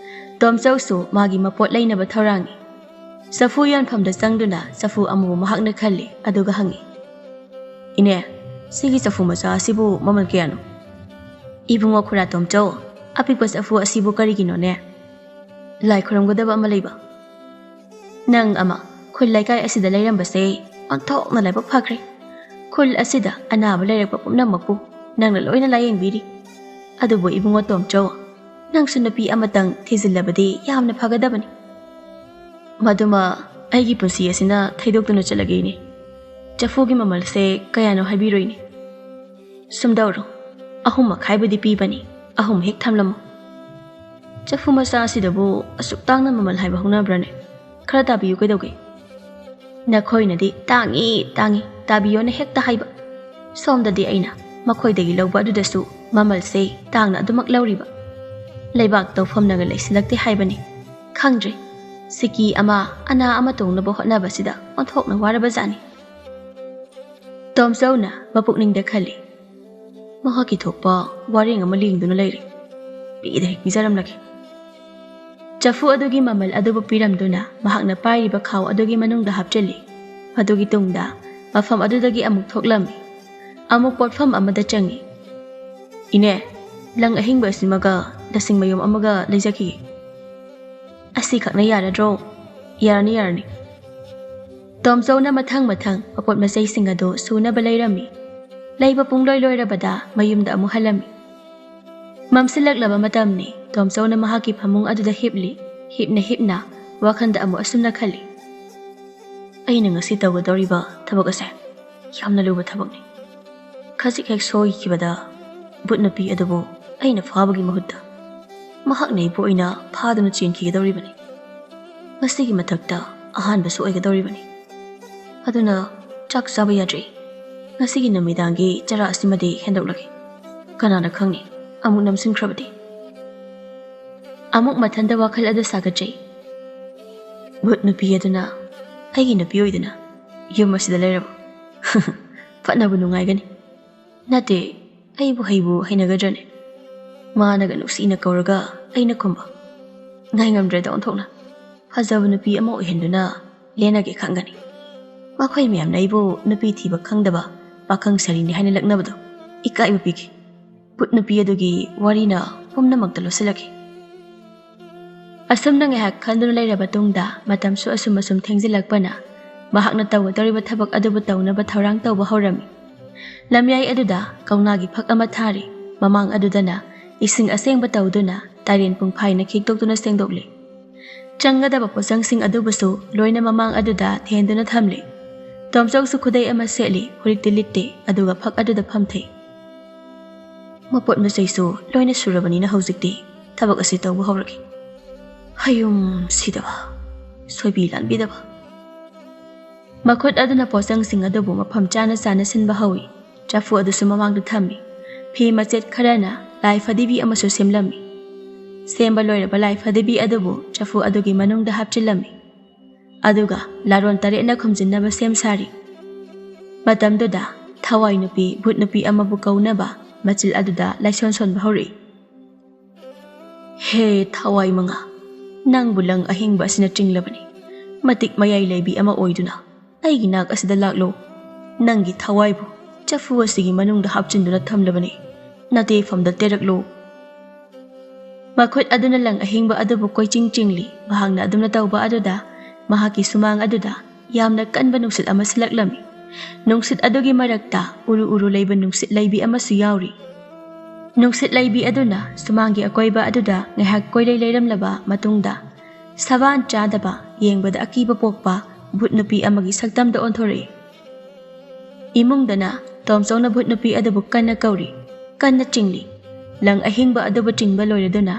ꯇꯣꯝꯆꯧꯁꯨ ꯃꯥꯒꯤ ꯃꯄꯣꯠ ꯂꯩꯅꯕ ꯊꯧꯔꯥꯡꯉꯤ꯫ ꯆꯐꯨ ꯌꯣꯟꯐꯝꯗ ꯆꯪꯗꯨꯅ ꯆꯐꯨ ꯑꯃꯨꯕ ꯃꯍꯥꯛꯅ ꯈꯜꯂꯤ, ꯑꯗꯨꯒ ꯍꯪꯉꯤ, "ꯏꯅꯦ, ꯁꯤꯒꯤ ꯆꯐꯨ ꯃꯆꯥ ꯑꯁꯤꯕꯨ ꯃꯃꯜ ꯀꯌꯥꯅꯣ?" "ꯏꯕꯨꯡꯉꯣ ꯈꯨꯔꯥ ꯇꯣꯝꯆꯧ, ꯑꯄꯤꯛꯄ ꯆꯐꯨ ꯑꯁꯤꯕꯨ ꯀꯔꯤꯒꯤꯅꯣꯅꯦ?" "ꯂꯥꯏ ꯈꯨꯔꯨꯝꯒꯗꯕ ꯑꯃ ꯂꯩꯕ꯫" "ꯅꯪ ꯑꯃ ꯈꯨꯜ ꯂꯩꯀꯥꯏ ꯑꯁꯤꯗ ꯂꯩꯔꯝꯕꯁꯦ ꯑꯣꯟꯊꯣꯛꯅ ꯂꯥꯏꯕꯛ ꯐꯈ꯭ꯔꯦ꯫ ꯈꯨꯜ ꯑꯁꯤꯗ ꯑꯅꯥꯕ ꯂꯩꯔꯛꯄ ꯄꯨꯝꯅꯃꯛꯄꯨ ꯅꯪꯅ ꯂꯣꯏꯅ ꯂꯥꯌꯦꯡꯕꯤꯔꯤ꯫ ꯑꯗꯨꯕꯨ ꯏꯕꯨꯡꯉꯣ ꯇꯣꯝꯆꯧ, ꯅꯪꯁꯨ ꯅꯨꯄꯤ ꯑꯃꯇꯪ ꯊꯤꯖꯤꯜꯂꯕꯗꯤ ꯌꯥꯝꯅ ꯐꯒꯗꯕꯅꯤ꯫" "ꯃꯗꯨꯃ ꯑꯩꯒꯤ ꯄꯨꯟꯁꯤ ꯑꯁꯤꯅ ꯊꯩꯗꯣꯛꯇꯨꯅ ꯆꯠꯂꯒꯦ ꯏꯅꯦ꯫ ꯆꯐꯨꯒꯤ ꯃꯃꯜꯁꯦ ꯀꯌꯥꯅꯣ ꯍꯥꯏꯕꯤꯔꯣ ꯏꯅꯦ꯫" "ꯁꯨꯝ ꯇꯧꯔꯣ, ꯑꯍꯨꯝ ꯃꯈꯥꯏꯕꯨꯗꯤ ꯄꯤꯕꯅꯤ, ꯑꯍꯨꯝ ꯍꯦꯛ ꯊꯝꯂꯝꯃꯣ꯫" "ꯆꯐꯨ ꯃꯆꯥ ꯑꯁꯤꯗꯕꯨ ꯑꯁꯨꯛ ꯇꯥꯡꯅ ꯃꯃꯜ ꯍꯥꯏꯕ ꯍꯧꯅꯕ꯭ꯔꯅꯦ? ꯈꯔ ꯇꯥꯕꯤꯌꯨ ꯀꯩꯗꯧꯒꯦ?" "ꯅꯈꯣꯏꯅꯗꯤ ꯇꯥꯡꯉꯤ ꯇꯥꯡꯉꯤ ꯇꯥꯕꯤꯌꯣꯅ ꯍꯦꯛꯇ ꯍꯥꯏꯕ, ꯁꯣꯝꯗꯗꯤ ꯑꯩꯅ ꯃꯈꯣꯏꯗꯒꯤ ꯂꯧꯕ ꯑꯗꯨꯗꯁꯨ ꯃꯃꯜꯁꯦ ꯇꯥꯡꯅ ꯑꯗꯨꯃꯛ ꯂꯧꯔꯤꯕ꯫ ꯂꯩꯕꯥꯛ ꯇꯧꯐꯝꯅꯒ ꯂꯩꯁꯤꯜꯂꯛꯇꯦ ꯍꯥꯏꯕꯅꯤ꯫ ꯈꯪꯗ꯭ꯔꯦ, ꯁꯤꯀꯤ ꯑꯃ ꯑꯅꯥ ꯑꯃ ꯇꯣꯡꯅꯕ ꯍꯣꯠꯅꯕꯁꯤꯗ ꯑꯣꯟꯊꯣꯛꯅ ꯋꯥꯔꯕꯖꯥꯠꯅꯤ꯫" ꯇꯣꯝꯆꯧꯅ ꯃꯄꯨꯛꯅꯤꯡꯗ ꯈꯜꯂꯤ, "ꯃꯍꯥꯛꯀꯤ ꯊꯣꯛꯄ ꯋꯥꯔꯦꯡ ꯑꯃ ꯂꯦꯡꯗꯨꯅ ꯂꯩꯔꯦ꯫ ꯄꯤꯗ ꯍꯦꯛ ꯄꯤꯖꯔꯝꯂꯒꯦ꯫" ꯆꯐꯨ ꯑꯗꯨꯒꯤ ꯃꯃꯜ ꯑꯗꯨꯕꯨ ꯄꯤꯔꯝꯗꯨꯅ ꯃꯍꯥꯛꯅ ꯄꯥꯏꯔꯤꯕ ꯈꯥꯎ ꯑꯗꯨꯒꯤ ꯃꯅꯨꯡꯗ ꯍꯥꯞꯆꯤꯜꯂꯤ꯫ ꯃꯗꯨꯒꯤ ꯇꯨꯡꯗ ꯃꯐꯝ ꯑꯗꯨꯗꯒꯤ ꯑꯃꯨꯛ ꯊꯣꯛꯂꯝꯃꯤ꯫ ꯑꯃꯨꯛ ꯄꯣꯠꯐꯝ ꯑꯃꯗ ꯆꯪꯉꯤ꯫ "ꯏꯅꯦ, ꯂꯪ ꯑꯍꯤꯡꯕ ꯑꯁꯤꯃꯒ ꯂꯁꯤꯡ ꯃꯌꯨꯝ ꯑꯃꯒ ꯂꯩꯖꯈꯤꯒꯦ꯫" "ꯑꯁꯤꯈꯛꯅ ꯌꯥꯔꯗ꯭ꯔꯣ?" "ꯌꯥꯔꯅꯤ, ꯌꯥꯔꯅꯤ꯫" ꯇꯣꯝꯆꯧꯅ ꯃꯊꯪ ꯃꯊꯪ ꯃꯄꯣꯠ ꯃꯆꯩꯁꯤꯡ ꯑꯗꯨ ꯁꯨꯅꯕ ꯂꯩꯔꯝꯃꯤ꯫ ꯂꯩꯕ ꯄꯨꯡꯂꯣꯏ ꯂꯣꯏꯔꯕꯗ ꯃꯌꯨꯝꯗ ꯑꯃꯨꯛ ꯍꯜꯂꯝꯃꯤ꯫ ꯃꯝꯁꯤꯜꯂꯛꯂꯕ ꯃꯇꯝꯅꯤ꯫ ꯇꯣꯝꯆꯧꯅ ꯃꯍꯥꯛꯀꯤ ꯐꯃꯨꯡ ꯑꯗꯨꯗ ꯍꯤꯞꯂꯤ꯫ ꯍꯤꯞꯅ ꯍꯤꯞꯅ ꯋꯥꯈꯜꯗ ꯑꯃꯨꯛ ꯑꯁꯨꯝꯅ ꯈꯜꯂꯤ, ꯑꯩꯅ ꯉꯁꯤ ꯇꯧꯒꯗꯧꯔꯤꯕ ꯊꯕꯛ ꯑꯁꯦ ꯌꯥꯝꯅ ꯂꯨꯕ ꯊꯕꯛꯅꯤ꯫ ꯈꯖꯤꯛ ꯍꯦꯛ ꯁꯣꯏꯈꯤꯕꯗ ꯚꯨꯠ ꯅꯨꯄꯤ ꯑꯗꯨꯕꯨ ꯑꯩꯅ ꯐꯥꯕꯒꯤ ꯃꯍꯨꯠꯇ ꯃꯍꯥꯛꯅ ꯑꯩꯕꯨ ꯑꯣꯏꯅ ꯐꯥꯗꯨꯅ ꯆꯦꯟꯈꯤꯒꯗꯧꯔꯤꯕꯅꯤ꯫ ꯃꯁꯤꯒꯤ ꯃꯊꯛꯇ ꯑꯍꯥꯟꯕꯁꯨ ꯑꯣꯏꯒꯗꯧꯔꯤꯕꯅꯤ꯫ ꯑꯗꯨꯅ ꯆꯥꯛ ꯆꯥꯕ ꯌꯥꯗ꯭ꯔꯤ꯫ ꯉꯁꯤꯒꯤ ꯅꯨꯃꯤꯗꯥꯡꯒꯤ ꯆꯔꯥ ꯑꯁꯤꯃꯗꯤ ꯍꯦꯟꯗꯣꯛꯂꯒꯦ꯫ ꯀꯅꯥꯅ ꯈꯪꯅꯤ, ꯑꯃꯨꯛ ꯅꯝꯁꯤꯟꯈ꯭ꯔꯕꯗꯤ꯫ ꯑꯃꯨꯛ ꯃꯊꯟꯇ ꯋꯥꯈꯜ ꯑꯗꯨ ꯁꯥꯒꯠꯆꯩ꯫ ꯚꯨꯠ ꯅꯨꯄꯤ ꯑꯗꯨꯅ ꯑꯩꯒꯤ ꯅꯨꯄꯤ ꯑꯣꯏꯗꯨꯅ ꯌꯨꯝ ꯑꯁꯤꯗ ꯂꯩꯔꯕ? ꯐꯠꯅꯕꯨ ꯅꯨꯡꯉꯥꯏꯒꯅꯤ꯫ ꯅꯠꯇꯦ, ꯑꯩꯕꯨ ꯍꯩꯕꯨ ꯍꯩꯅꯒꯗ꯭ꯔꯅꯦ? ꯃꯥꯅꯒ ꯅꯨꯡꯁꯤꯅ ꯀꯧꯔꯒ ꯑꯩꯅ ꯈꯨꯝꯕ꯫ ꯉꯥꯏ ꯉꯝꯗ꯭ꯔꯦꯗ ꯑꯣꯟꯊꯣꯛꯅ꯫ ꯐꯖꯕ ꯅꯨꯄꯤ ꯑꯃ ꯑꯣꯏꯍꯟꯗꯨꯅ ꯂꯦꯟꯅꯒꯦ ꯈꯟꯒꯅꯤ꯫ ꯃꯈꯣꯏ ꯃꯌꯥꯝꯅ ꯑꯩꯕꯨ ꯅꯨꯄꯤ ꯊꯤꯕ ꯈꯪꯗꯕ ꯄꯥꯈꯪ ꯁꯥꯔꯤꯅꯤ ꯍꯥꯏꯅ ꯂꯛꯅꯕꯗꯣ ꯏꯀꯥꯏꯕ ꯄꯤꯈꯤ꯫ ꯚꯨꯠ ꯅꯨꯄꯤ ꯑꯗꯨꯒꯤ ꯋꯥꯔꯤꯅ ꯄꯨꯝꯅꯃꯛꯇ ꯂꯣꯠꯁꯤꯜꯂꯛꯈꯤ꯫ ꯑꯁꯨꯝꯅ ꯉꯥꯏꯍꯥꯛ ꯈꯟꯗꯨꯅ ꯂꯩꯔꯕ ꯇꯨꯡꯗ ꯃꯇꯝꯁꯨ ꯑꯁꯨꯝ ꯑꯁꯨꯝ ꯊꯦꯡꯖꯤꯜꯂꯛꯄꯅ ꯃꯍꯥꯛꯅ ꯇꯧꯒꯗꯧꯔꯤꯕ ꯊꯕꯛ ꯑꯗꯨꯕꯨ ꯇꯧꯅꯕ ꯊꯧꯔꯥꯡ ꯇꯧꯕ ꯍꯧꯔꯝꯃꯤ꯫ ꯂꯝꯌꯥꯏ ꯑꯗꯨꯗ ꯀꯧꯅꯥꯒꯤ ꯐꯛ ꯑꯃ ꯊꯥꯔꯤ꯫ ꯃꯃꯥꯡ ꯑꯗꯨꯗꯅ ꯏꯁꯤꯡ ꯑꯁꯦꯡꯕ ꯇꯧꯗꯨꯅ ꯇꯥꯏꯔꯦꯟ ꯄꯨꯡꯐꯥꯏꯅ ꯈꯤꯛꯇꯣꯛꯇꯨꯅ ꯁꯦꯡꯗꯣꯛꯂꯤ꯫ ꯆꯪꯒꯗꯕ ꯄꯣꯠꯆꯪꯁꯤꯡ ꯑꯗꯨꯕꯨꯁꯨ ꯂꯣꯏꯅ ꯃꯃꯥꯡ ꯑꯗꯨꯗ ꯊꯦꯟꯗꯨꯅ ꯊꯝꯂꯤ꯫ ꯇꯣꯝꯆꯧꯁꯨ ꯈꯨꯗꯩ ꯑꯃ ꯁꯦꯠꯂꯤ, ꯐꯨꯔꯤꯠꯇꯤ ꯂꯤꯠꯇꯦ, ꯑꯗꯨꯒ ꯐꯛ ꯑꯗꯨꯗ ꯐꯝꯊꯩ꯫ ꯃꯄꯣꯠ ꯃꯆꯩꯁꯨ ꯂꯣꯏꯅ ꯁꯨꯔꯕꯅꯤꯅ ꯍꯧꯖꯤꯛꯇꯤ ꯊꯕꯛ ꯑꯁꯤ ꯇꯧꯕ ꯍꯧꯔꯒꯦ꯫ ꯍꯌꯨꯝ ꯁꯤꯗꯕ, ꯁꯣꯏꯕꯤ ꯂꯥꯟꯕꯤꯗꯕ꯫ ꯃꯈꯨꯠ ꯑꯗꯨꯅ ꯄꯣꯠꯆꯪꯁꯤꯡ ꯑꯗꯨꯕꯨ ꯃꯐꯝ ꯆꯥꯅ ꯆꯥꯅ ꯁꯤꯟꯕ ꯍꯧꯏ꯫ ꯆꯐꯨ ꯑꯗꯨꯁꯨ ꯃꯃꯥꯡꯗ ꯊꯝꯃꯤ꯫ ꯐꯤ ꯃꯆꯦꯠ ꯈꯔꯅ ꯂꯥꯏ ꯐꯗꯤꯕꯤ ꯑꯃꯁꯨ ꯁꯦꯝꯂꯝꯃꯤ꯫ ꯁꯦꯝꯕ ꯂꯣꯏꯔꯕ ꯂꯥꯏ ꯐꯗꯤꯕꯤ ꯑꯗꯨꯕꯨ ꯆꯐꯨ ꯑꯗꯨꯒꯤ ꯃꯅꯨꯡꯗ ꯍꯥꯞꯆꯤꯜꯂꯝꯃꯤ꯫ ꯑꯗꯨꯒ ꯂꯥꯔꯣꯟ ꯇꯔꯦꯠꯅ ꯈꯨꯝꯖꯤꯟꯅꯕ ꯁꯦꯝ ꯁꯥꯔꯤ꯫ ꯃꯇꯝꯗꯨꯗ ꯊꯋꯥꯏ ꯅꯨꯄꯤ ꯚꯨꯠ ꯅꯨꯄꯤ ꯑꯃꯕꯨ ꯀꯧꯅꯕ ꯃꯆꯤꯜ ꯑꯗꯨꯗ ꯂꯥꯏꯁꯣꯟ ꯁꯣꯟꯕ ꯍꯧꯔꯛꯏ꯫ ꯍꯦ ꯊꯋꯥꯏ ꯃꯉꯥ, ꯅꯪꯕꯨ ꯂꯪ ꯑꯍꯤꯡꯕ ꯑꯁꯤꯅ ꯆꯤꯡꯂꯕꯅꯤ꯫ ꯃꯇꯤꯛ ꯃꯌꯥꯏ ꯂꯩꯕꯤ ꯑꯃ ꯑꯣꯏꯗꯨꯅ ꯑꯩꯒꯤ ꯅꯥꯛ ꯑꯁꯤꯗ ꯂꯥꯛꯂꯣ꯫ ꯅꯪꯒꯤ ꯊꯋꯥꯏꯕꯨ ꯆꯐꯨ ꯑꯁꯤꯒꯤ ꯃꯅꯨꯡꯗ ꯍꯥꯞꯆꯤꯟꯗꯨꯅ ꯊꯝꯂꯕꯅꯤ꯫ ꯅꯇꯦꯐꯝꯗ ꯇꯦꯔꯛꯂꯣ꯫ ꯃꯈꯨꯠ ꯑꯗꯨꯅ ꯂꯪ ꯑꯍꯤꯡꯕ ꯑꯗꯨꯕꯨ ꯀꯣꯏꯆꯤꯡ ꯆꯤꯡꯂꯤ꯫ ꯃꯍꯥꯛꯅ ꯑꯗꯨꯝꯅ ꯇꯧꯕ ꯑꯗꯨꯗ ꯃꯍꯥꯛꯀꯤ ꯁꯨꯃꯥꯡ ꯑꯗꯨꯗ ꯌꯥꯝꯅ ꯀꯟꯕ ꯅꯨꯡꯁꯤꯠ ꯑꯃ ꯁꯤꯜꯂꯛꯂꯝꯃꯤ꯫ ꯅꯨꯡꯁꯤꯠ ꯑꯗꯨꯒꯤ ꯃꯔꯛꯇ ꯎꯔꯨ ꯎꯔꯨ ꯂꯩꯕ ꯅꯨꯡꯁꯤꯠ ꯂꯩꯕꯤ ꯑꯃꯁꯨ ꯌꯥꯎꯔꯤ꯫ ꯅꯨꯡꯁꯤꯠ ꯂꯩꯕꯤ ꯑꯗꯨꯅ ꯁꯨꯃꯥꯡꯒꯤ ꯑꯀꯣꯏꯕ ꯑꯗꯨꯗ ꯉꯥꯏꯍꯥꯛ ꯀꯣꯏꯂꯩ ꯂꯩꯔꯝꯂꯕ ꯃꯇꯨꯡꯗ, ꯁꯕꯥꯟ ꯆꯥꯗꯕ, ꯌꯦꯡꯕꯗ ꯑꯀꯤꯕ ꯄꯣꯛꯄ ꯚꯨꯠ ꯅꯨꯄꯤ ꯑꯃꯒꯤ ꯁꯛꯇꯝꯗ ꯑꯣꯟꯊꯣꯔꯛꯏ꯫ ꯏꯃꯨꯡꯗꯅ ꯇꯣꯝꯆꯧꯅ ꯚꯨꯠ ꯅꯨꯄꯤ ꯑꯗꯨꯕꯨ ꯀꯟꯅ ꯀꯧꯔꯤ, ꯀꯟꯅ ꯆꯤꯡꯂꯤ꯫ ꯂꯪ ꯑꯍꯤꯡꯕ ꯑꯗꯨꯕꯨ ꯆꯤꯡꯕ ꯂꯣꯏꯔꯗꯨꯅ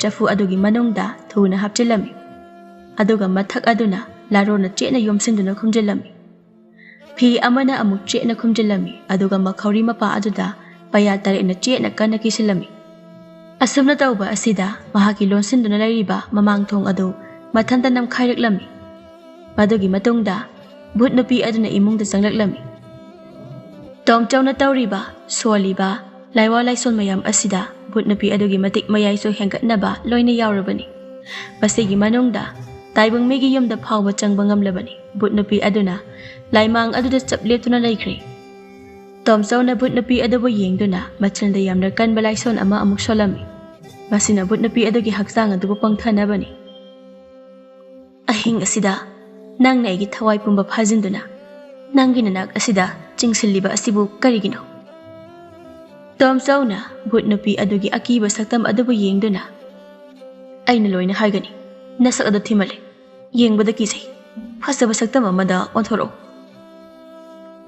ꯆꯐꯨ ꯑꯗꯨꯒꯤ ꯃꯅꯨꯡꯗ ꯊꯨꯅ ꯍꯥꯞꯆꯤꯜꯂꯝꯃꯤ꯫ ꯑꯗꯨꯒ ꯃꯊꯛ ꯑꯗꯨꯅ ꯂꯥꯔꯣꯟꯅ ꯆꯦꯠꯅ ꯌꯣꯝꯁꯤꯟꯗꯨꯅ ꯈꯨꯝꯖꯤꯜꯂꯝꯃꯤ꯫ ꯐꯤ ꯑꯃꯅ ꯑꯃꯨꯛ ꯆꯦꯠꯅ ꯈꯨꯝꯖꯤꯜꯂꯝꯃꯤ, ꯑꯗꯨꯒ ꯃꯈꯧꯔꯤ ꯃꯄꯥ ꯑꯗꯨꯗ ꯄꯩꯌꯥ ꯇꯔꯦꯠꯅ ꯆꯦꯠꯅ ꯀꯟꯅ ꯀꯤꯁꯤꯜꯂꯝꯃꯤ꯫ ꯑꯁꯨꯝꯅ ꯇꯧꯕ ꯑꯁꯤꯗ ꯃꯍꯥꯛꯀꯤ ꯂꯣꯟꯁꯤꯟꯗꯨꯅ ꯂꯩꯔꯤꯕ ꯃꯃꯥꯡ ꯊꯣꯡ ꯑꯗꯨ ꯃꯊꯟꯇ ꯅꯝꯈꯥꯏꯔꯛꯂꯝꯃꯤ꯫ ꯃꯗꯨꯒꯤ ꯃꯇꯨꯡꯗ ꯚꯨꯠ ꯅꯨꯄꯤ ꯑꯗꯨꯅ ꯏꯃꯨꯡꯗ ꯆꯪꯂꯛꯂꯝꯃꯤ꯫ ꯇꯣꯝꯆꯧꯅ ꯇꯧꯔꯤꯕ, ꯁꯣꯜꯂꯤꯕ ꯂꯥꯏꯋꯥ ꯂꯥꯏꯁꯣꯟ ꯃꯌꯥꯝ ꯑꯁꯤꯗ ꯚꯨꯠ ꯅꯨꯄꯤ ꯑꯗꯨꯒꯤ ꯃꯇꯤꯛ ꯃꯌꯥꯏꯁꯨ ꯍꯦꯟꯒꯠꯅꯕ ꯂꯣꯏꯅ ꯌꯥꯎꯔꯕꯅꯤ꯫ ꯃꯁꯤꯒꯤ ꯃꯅꯨꯡꯗ ꯇꯥꯏꯕꯪ ꯃꯤꯒꯤ ꯌꯨꯝꯗ ꯐꯥꯎꯕ ꯆꯪꯕ ꯉꯝꯂꯕꯅꯤ꯫ ꯚꯨꯠ ꯅꯨꯄꯤ ꯑꯗꯨꯅ ꯂꯥꯏꯃꯥꯡ ꯑꯗꯨꯗ ꯆꯞ ꯂꯦꯞꯇꯨꯅ ꯂꯩꯈ꯭ꯔꯦ꯫ ꯇꯣꯝꯆꯧꯅ ꯚꯨꯠ ꯅꯨꯄꯤ ꯑꯗꯨꯕꯨ ꯌꯦꯡꯗꯨꯅ ꯃꯆꯤꯟꯗ ꯌꯥꯝꯅ ꯀꯟꯕ ꯂꯥꯏꯁꯣꯟ ꯑꯃ ꯑꯃꯨꯛ ꯁꯣꯜꯂꯝꯃꯤ꯫ ꯃꯁꯤꯅ ꯚꯨꯠ ꯅꯨꯄꯤ ꯑꯗꯨꯒꯤ ꯍꯛꯆꯥꯡ ꯑꯗꯨꯕꯨ ꯄꯪꯊꯅꯕꯅꯤ꯫ "ꯑꯍꯤꯡ ꯑꯁꯤꯗ ꯅꯪꯅ ꯑꯩꯒꯤ ꯊꯋꯥꯏ ꯄꯨꯝꯕ ꯐꯥꯖꯤꯟꯗꯨꯅ ꯅꯪꯒꯤ ꯅꯅꯥꯛ ꯑꯁꯤꯗ ꯆꯤꯡꯁꯤꯜꯂꯤꯕ ꯑꯁꯤꯕꯨ ꯀꯔꯤꯒꯤꯅꯣ?" ꯇꯣꯝꯆꯧꯅ ꯚꯨꯠ ꯅꯨꯄꯤ ꯑꯗꯨꯒꯤ ꯑꯀꯤꯕ ꯁꯛꯇꯝ ꯑꯗꯨꯕꯨ ꯌꯦꯡꯗꯨꯅ, "ꯑꯩꯅ ꯂꯣꯏꯅ ꯍꯥꯏꯒꯅꯤ꯫ ꯅꯁꯛ ꯑꯗꯨ ꯊꯤꯃꯜꯂꯦ꯫ ꯌꯦꯡꯕꯗ ꯀꯤꯖꯩ꯫ ꯐꯖꯕ ꯁꯛꯇꯝ ꯑꯃꯗ ꯑꯣꯟꯊꯣꯔꯛꯎ꯫"